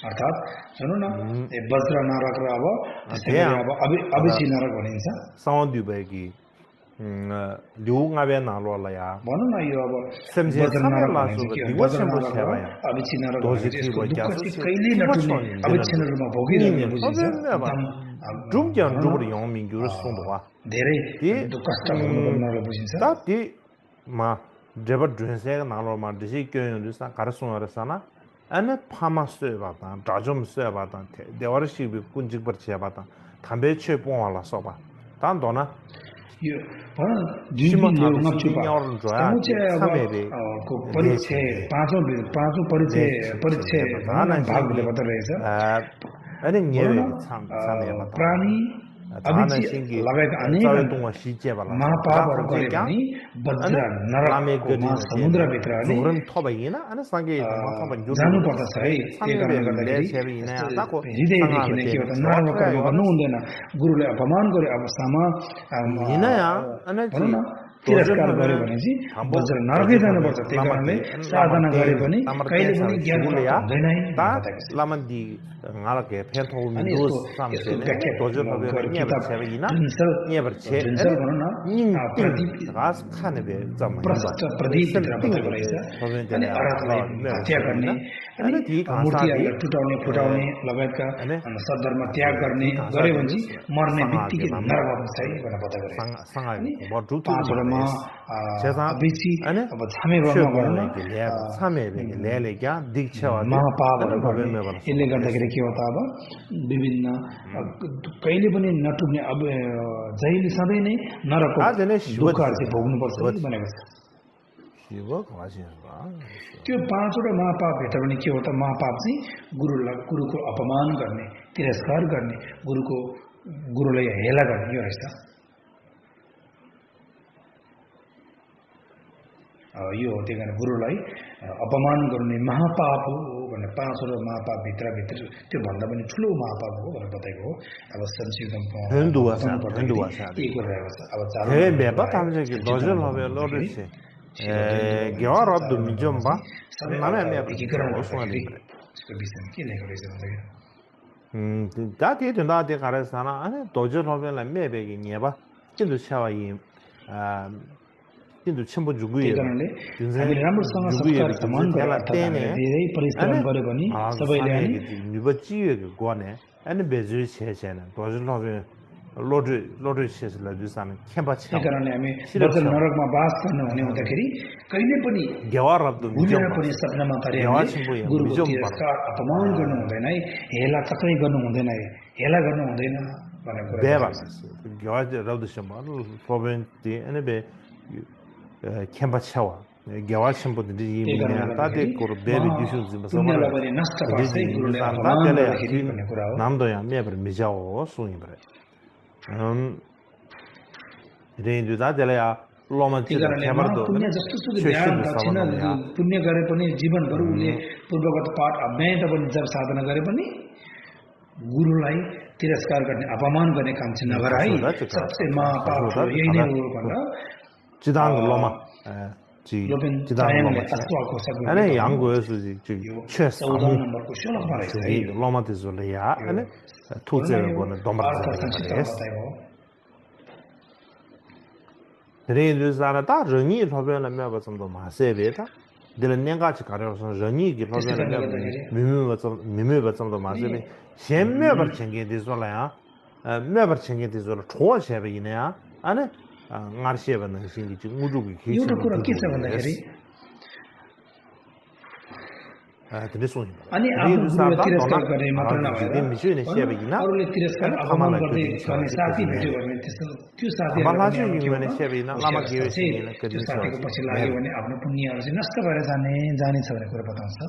अर्थात सुनो ना ये बज्र नारक राव अभी ची नारक बनिन्छ साउन्डुबेगी 류nga베 나로라야 भनौँ न यो अब semje बज्र नारक samela भनिन्छ so कि diwa बज्र sembo नारक सेवाया अभी ची नारक दोजी भनिन्छ यसको की दुःख वजह चाहिँ से कहिले नटुने अविच्छिन्नरूमा भोगिरहेको बुझिन्छ 중견 쪽으로 영민교를 송도와 धेरै दुःख कष्ट भोग्नुपर्नेलाई बुझिन्छ ताती मा जब ड्रेसेगा नालोमा दिसी क्यों दुसा कारसोनरसाना अने फामास्ते बाता दाजोमसे बाता देवरसी भी कुंजिक परचिया बाता 담배 체 뽕알라 써봐 단도나 यो भन जुन नचुपा समुचे अब को परिचय पाँचौं परिचय भागले बता रहेछ अनि न्यवे छामे बता प्राणी अभिची लगायत अनेक महापापहरू गरे पनि वज्र नरकको समुद्रभित्र अनि सँगै जानुपर्दछ है त्यही कारणले गर्दाखेरि हृदयदेखि नै के भन्छ नराम्रो कर्म गर्नु हुँदैन गुरुले अपमान गरे अब तिरस्कार गरे भने चाहिँ वज्र नरकै जानुपर्छ त्यही कारणले साधना गरे पनि कहिले पनि ज्ञान हुँदैन लामन्दी ngalarke phento mindos samsene dojo nobe nyeba chebe ina nyeba che ning gas khane be zamma Pradeep अनि आराधना त्याग गर्ने अनि मूर्तिहरूलाई टुटाउने फुटाउने लगायतका सद्धर्म त्याग गर्ने गरे भने मर्ने बित्तिकै नरकमा चाहिँ भनेर पता गरे पाँचवटामा अभिची अब छामे वर्म गर्न छामे लेले क्या दीक्षा महापापहरू गर्ने यसले गर्दाखेरि के हो त अब विभिन्न कहिले पनि नटुट्ने अब जहिले सधैँ नै नरकको दुःखहरू चाहिँ भोग्नुपर्छ भनेको छ त्यो पाँचवटा महापापभित्र पनि के हो त महापाप चाहिँ गुरुको अपमान गर्ने तिरस्कार गर्ने गुरुलाई हेला गर्ने यो रहेछ यो हो त्यही कारण गुरुलाई अपमान गर्ने महापाप हो भनेर पाँचवटा महापाप भित्र त्यो भन्दा पनि ठुलो महापाप हो भनेर बताएको हो अब संसिद्धम गेवारद मिजोम्बा नामे मे एकीकरण ओसवाले यसको विषयमा के लेखेको रहेछ भन्दाखेरि दाते दाते कारेसाना अनि दोजो नोबेला मेबेगी नेबा किन्तु छावाई किन्तु छम्बो जुगुए कारणले हामीले राम्रोसँग संस्कार समान धेरै परिश्रम गरे पनि सबैले अनि निबचिएको गने अनि बेजु छेछेन दोजो नोबे लोड्री शेषलाई दुसान खेपा छ त्यही कारणले हामी वचन नरकमा वास गर्न हुने हुँदाखेरि कहिले पनि गेवार रब्द बुझेर पनि सपनामा तरे गुरुको तिरस्कार अपमान गर्नु हुँदैन है हेला कतै गर्नु हुँदैन है हेला गर्नु हुँदैन भनेको बेबा गेवार रब्द सम्मान प्रोभेन्टी अनि बे खेपा छवा गेवार सम्पत्ति दिने ताते कोर बेबी दिसु समझ पनि नष्ट पार्दै गुरुले अपमान गर्दाखेरि भन्ने कुरा हो नाम दया मेबर मिजाओ सुनि बरे रेन्जुदा देलया लोमति खेबरदो पुण्य जस्तो सुकै ध्यान दक्षिणा पुण्य गरे पनि जीवनभर उले पूर्वगत पाठ अभ्यास पनि जब साधना गरे पनि गुरुलाई तिरस्कार गर्ने अपमान गर्ने काम चाहिँ नगर है सबसे महापाप यही नै हो भनेर 지당 로마 지당 로마 아니 양고에서 지금 최소 नम्बरको श्लोकमा रहेछ है 로마티즈올이야 아니 투제를 보는 도마르스 레인즈사나 다 르니 로벨라 메바섬도 마세베다 들은년같이 가려서 르니기 로벨라 미미바섬도 마세베 셴메버 챙게 되sol아야 메버 챙게 되sol아 좋아셔베 이네야 아니 ngarsheba는 신기 지금 우주기 계시 एउटा कुरा के छ भन्दाखेरि 근데 손이 अनि आफ्नो गुरुले तिरस्कार गर्ने मात्र नभएर अरूले तिरस्कार अपमान गर्दै गर्ने साथी भेट्यो भने त्यो साथीको पछि लाग्यो भने आफ्नो पुण्यहरू चाहिँ नष्ट भएर जानेछ भन्ने कुरा बताउँछ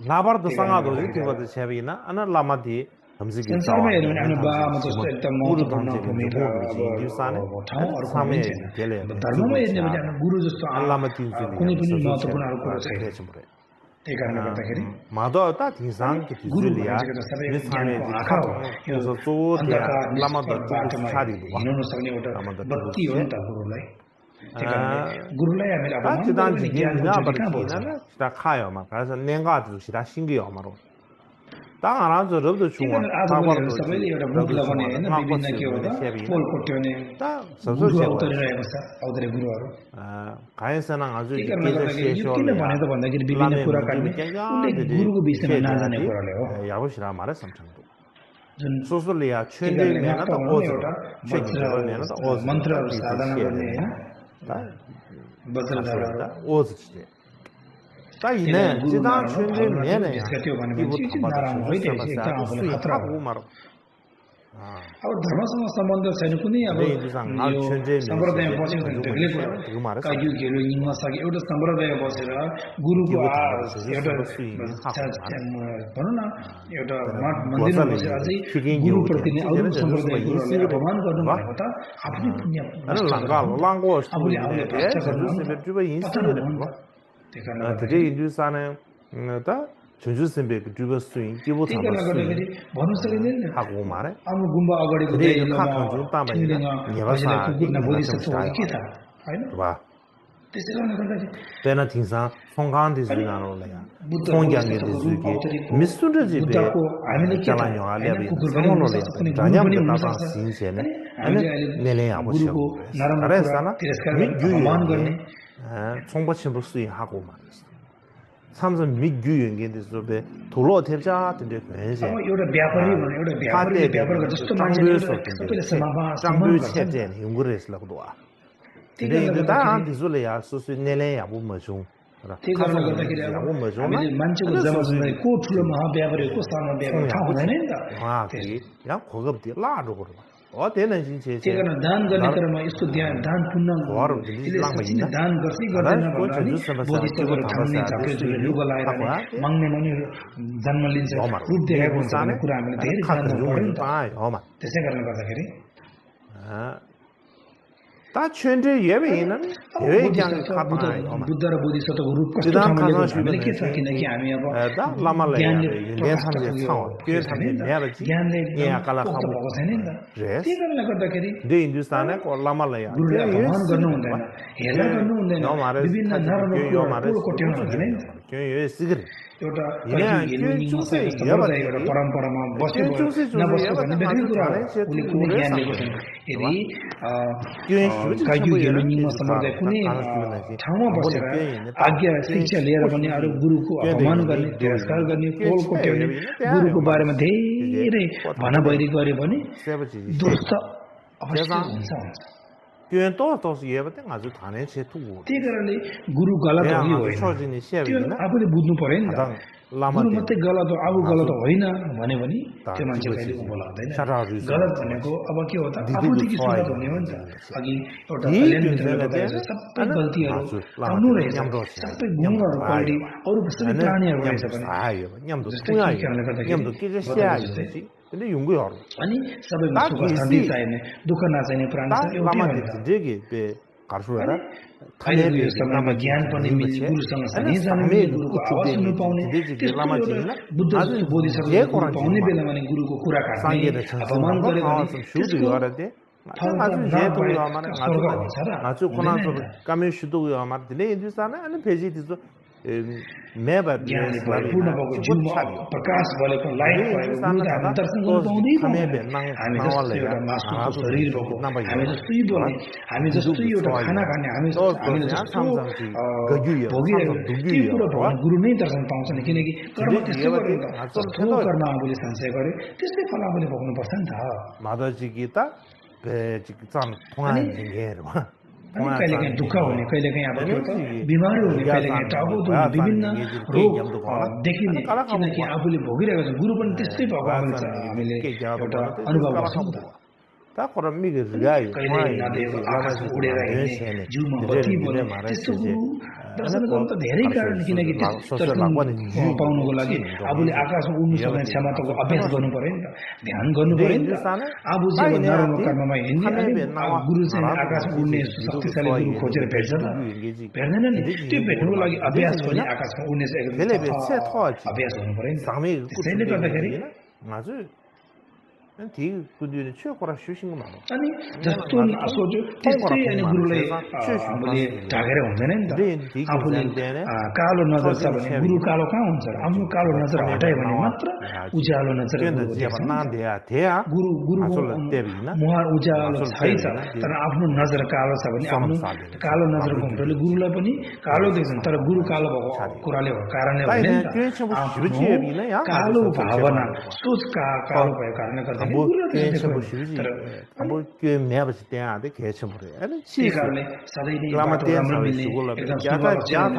लाबार्द सँगादो चाहिँ त्यो गर्दा छेबिना अनि लामादी संसारमा हेर्नु भने आफ्नो बाबामा जस्तो एकदम महत्त्वपूर्ण भूमिका ठाउँहरू सामे धर्ममा हेर्ने भने आफ्नो गुरु जस्तो कुनै पनि महत्त्वपूर्ण कुरा छैन त्यही कारणले गर्दाखेरि 마더다 딩상 그 뒤줄이야 미사메 카통 그래서 조대 라마도 좀 차리고 हिँड्न सक्ने एउटा 라마도 बत्ती हो नि त गुरुलाई त्यही कारणले गुरुलाई हामीले अपमान 다 गर्ने 지단 ज्ञान 지나 हुन्छ कहाँ बोल्छ 버리기는 시다 카요 막 그래서 nen가도 시다 신기요 말로 땅 알아서 럽도 중앙 आजभोलिहरू सबैले एउटा मुख लगाउने होइन विभिन्न के हो त पोल कोट्याउने 다 गुरु 서서 अवतरिरहेको छ अवतरे गुरुहरू 가연사랑 아주 त्यही कारणले गर्दाखेरि यो किन भनेको भन्दाखेरि विभिन्न कुराकानी उनले गुरुको विषयमा नजाने कुराले हो 야보시라 말해 삼창도 जुन 소설이야 최대 면은 एउटा मन्त्रहरू साधना गर्ने होइन वज्रधारा 오즈지 ताइने जिदा छुन्ने मेने इबो नराम्रो होइन एकदम आफूलाई खतरा हो मारो अब धर्मसँग सम्बन्ध छैन कुनै अब यो सम्प्रदायमा बसेको छ ढेरले काजु घेरो हिँड्न सके एउटा सम्प्रदायमा बसेर गुरुको एउटा भनौँ न एउटा मन्दिरमा बसेर अझै गुरुप्रति नै अरू सम्प्रदाय गुरुहरूलाई अपमान गर्नु भनेको त आफ्नै पुण्य आफूले आफूले भ्रष्ट गर्नु त्यही कारणले 인류사는 다 전주선배 그 두버 스윙 기보 त्यही कारणले गर्दाखेरि भन्नु सकिँदैन नि 하고 말해 अब गुम्बा अगाडिको के छ होइन 봐 त्यसै कारणले गर्दाखेरि 때나 팅상 송강 디즈나로 내가 송경게 디즈게 미스터지 베 자라뇨 알레비 송노레 다냐면 다다 신세네 아니 내내 아버지고 그래서나 미규만 거네 총받침 복수이 하고 말했어. 삼선 미규연계에서 배 돌로 대자 된데 괜히 एउटा व्यापारी भने एउटा व्यापारी जस्तो मान्छेले सबैले समामा 장부 체제 연구를 했으라고 와. 근데 다 디줄이야 소스 내내 야부 뭐죠. त्यही कारणले गर्दाखेरि अब हामीले मान्छेको जमानलाई को ठुलो महाव्यापारी को सानो व्यापारी थाहा हुँदैन नि त 야 고급디 라로 그러 어때는 진짜 त्यही कारण दान गर्ने क्रममा यसको दान पुण्य दान गर्छ गर्दैन भनेर बोधिसत्वहरू ठान्ने झाँक्रीहरूले लुगा लगाएर माग्ने माने जन्म लिन्छ रूप देखाएको हुन्छ भन्ने कुरा हामीले धेरै जान्नु पर्यो नि त त्यसै कारणले गर्दाखेरि 다 천재 예배인은 예배장을 가봐요. बुद्ध र बोधिसत्वको रूप कस्तो ठाउँमा हामीले के छ किनकि हामी अब 다 라말레 연산제 상황 교회산제 내야지 예 아까라 하고 भएको छैन नि त त्यही कारणले गर्दाखेरि 네 인도스탄에 라말레야 गुरुले अपमान गर्नु हुँदैन हेला गर्नु हुँदैन विभिन्न नराम्रो कोट्याउनु हुँदैन नि त 교회 सिगरेट एउटा एउटा परम्परामा बस्यो नबस्यो भन्ने बेग्लै कुरा हो उसले कुनै ज्ञान दिएको छैन यदि काजु घेलो निम्न सम्प्रदाय कुनै ठाउँमा बसेर आज्ञा शिक्षा लिएर पनि अरू गुरुको अपमान गर्ने तिरस्कार गर्ने पोल कोट्याउने गुरुको बारेमा धेरै भनाबैरी गऱ्यो भने दुष्ट अवश्य हुन्छ 교회 또 예배때 아주 단에 제투고 त्यही कारणले गुरु गलत हो त्यो आफूले बुझ्नु पर्यो नि त गुरु मात्रै गलत हो आफू गलत होइन भन्यो भने त्यो मान्छे कहिले उँभो लाग्दैन गलत भनेको अब के हो त आफूदेखि सुरुवात हुने हो नि त अघि एउटा सबै गल्तीहरू आउनु रहेछ सबै गुणहरू क्वालिटी अरू सबै प्राणीहरू रहेछ पनि 근데 용구요. 아니 सबैमा सुख शान्ति चाहिने दुःख नचाहिने प्राणी छ एउटै हुन्छ 되게 배 가르쳐라. अहिले यो समयमा ज्ञान पनि मिल्ने गुरुसँग सँगै जाने गुरुको आवाज सुन्नु पाउने बुद्ध बोधिसत्व पाउने बेलामा नि गुरुको कुरा काट्ने अपमान गरेको 아주 제도가 말은 아주 고난스러운 까메 슈도가 말들이 인도산에 아니 페이지도 매번 पूर्ण भएको जीवमा प्रकाश भएको लाइट भएको गुरुले हामी दर्शन गर्न पाउँदै हामी जस्तो एउटा मासुको शरीर भएको हामी जस्तै बोल्ने हामी जस्तै एउटा खाना खाने हामी जस्तो भोगिरहेको त्यो कुरा भगवान गुरु नै दर्शन पाउँछन् किनकि कर्म त्यस्तै गर्नु जस्तो कर्म आफूले सञ्चय गर्यो त्यस्तै फल आफूले भोग्नुपर्छ नि त माधवजी गीता 참 통하는 징계로 कहिलेकाहीँ दुःख हुने कहिलेकाहीँ अब बिमारी हुने कहिलेकाहीँ टाउको दुख्ने विभिन्न रोग देखिने किनकि आफूले भोगिरहेको छ गुरु पनि त्यस्तै भएको हामीले एउटा अनुभव गर्छौँ 다 그런 미그 가이 कहिले 마이 नदिएको 이제 आकाशमा उडेर हिँड्ने 라마시네 जिउमा 이제 बत्ती 이제 बल्ने त्यस्तो 말했지 गुरु दर्शन गर्नु त धेरै कारण किनकि 소셜 दर्शन 라고는 पाउनुको लागि आफूले आकाशमा उड्नु सक्ने क्षमताको अभ्यास गर्नु पर्यो नि त ध्यान गर्नु पर्यो नि त आफू चाहिँ अब नराम्रो कर्ममा हिँड्ने अनि गुरु चाहिँ आकाशमा उड्ने शक्तिशाली गुरु खोजेर भेट्छ त भेट्दैन नि त्यो भेट्नुको लागि अभ्यास पनि आकाशमा उड्ने अभ्यास हुनु पर्यो नि त त्यसैले गर्दाखेरि 아주 디 구디는 추억거라 쉬신 거 많아. अनि जस्तो सोच्यो त्यस्तै अनि गुरुले हामीले ढाकेर हुँदैन नि त आफूले कालो नजर छ भने गुरु कालो कहाँ हुन्छ आफ्नो कालो नजर हटायो भने मात्र उज्यालो नजर गुरुको मुहार उज्यालो छैछ तर आफ्नो नजर कालो छ भने आफ्नो कालो नजरको हुँदाले गुरुलाई पनि कालो देख्छन् तर गुरु कालो भएको कुराले हो कारणले होइन कालो भावना सोच कालो भएको कारणले गर्दा 뭐 괜찮은 것이지. 뭐 매버지 때야데 괜찮은 거래. 아니 सिकाले सधैँ नै बाटो राम्रो मिल्ने एकदम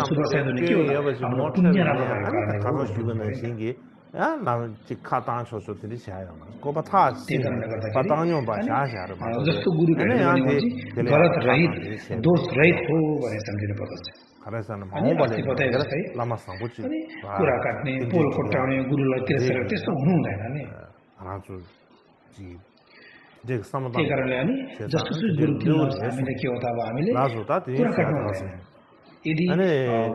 शुभ साधन के हो हाम्रो पुण्य राम्रो भएको कारणले 가서 죽는 신기 야 나는 지 카탄 소소들이 샤요. 고바 타 바탕용 바 샤샤르 마. जस्तो गुरु भेट्यो भने गलत रहित दोष रहित हो भने सम्झिनु पर्दछ 가라사는 अनि अस्ति बताए जस्तै लामासँग बुझ्छ कुरा काट्ने पोल कोट्टाउने गुरुलाई तिरस्कार त्यस्तो हुनु हुँदैन नि 아주 त्यही कारणले अनि जस्तो गुरु हामीले के हो त अब हामीले कुरा काट्नु हुँदैन यदि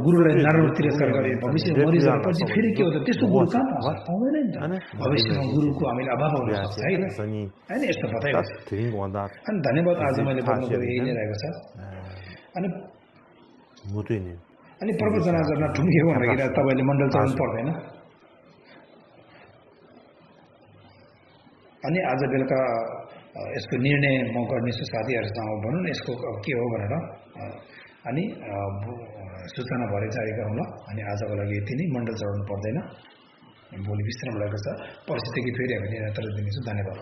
गुरुलाई नराम्रो तिरस्कार गरे भविष्य मरिसकेपछि फेरि के हो त त्यस्तो गुरु कहाँ पाउँछ पाउँदैन नि त भविष्यमा गुरुको हामीले अभाव हुन सक्छ होइन यस्तो बताइरहेको छ अनि धन्यवाद आज मैले भन्नुको यही नै रहेको छ अनि प्रवचन गर्न ठुङ्गियो भन्दाखेरि तपाईँले मण्डल चलाउनु पर्दैन अनि आज बेलुका यसको निर्णय म गर्नेछु साथीहरूसँग भनौँ न यसको के हो भनेर अनि सूचना भरे जारी गरौँ ल अनि आजको लागि यति नै मण्डल चढाउनु पर्दैन भोलि विश्राम रहेको छ पर्सिदेखि फेरि हामी निरन्तर दिनेछु धन्यवाद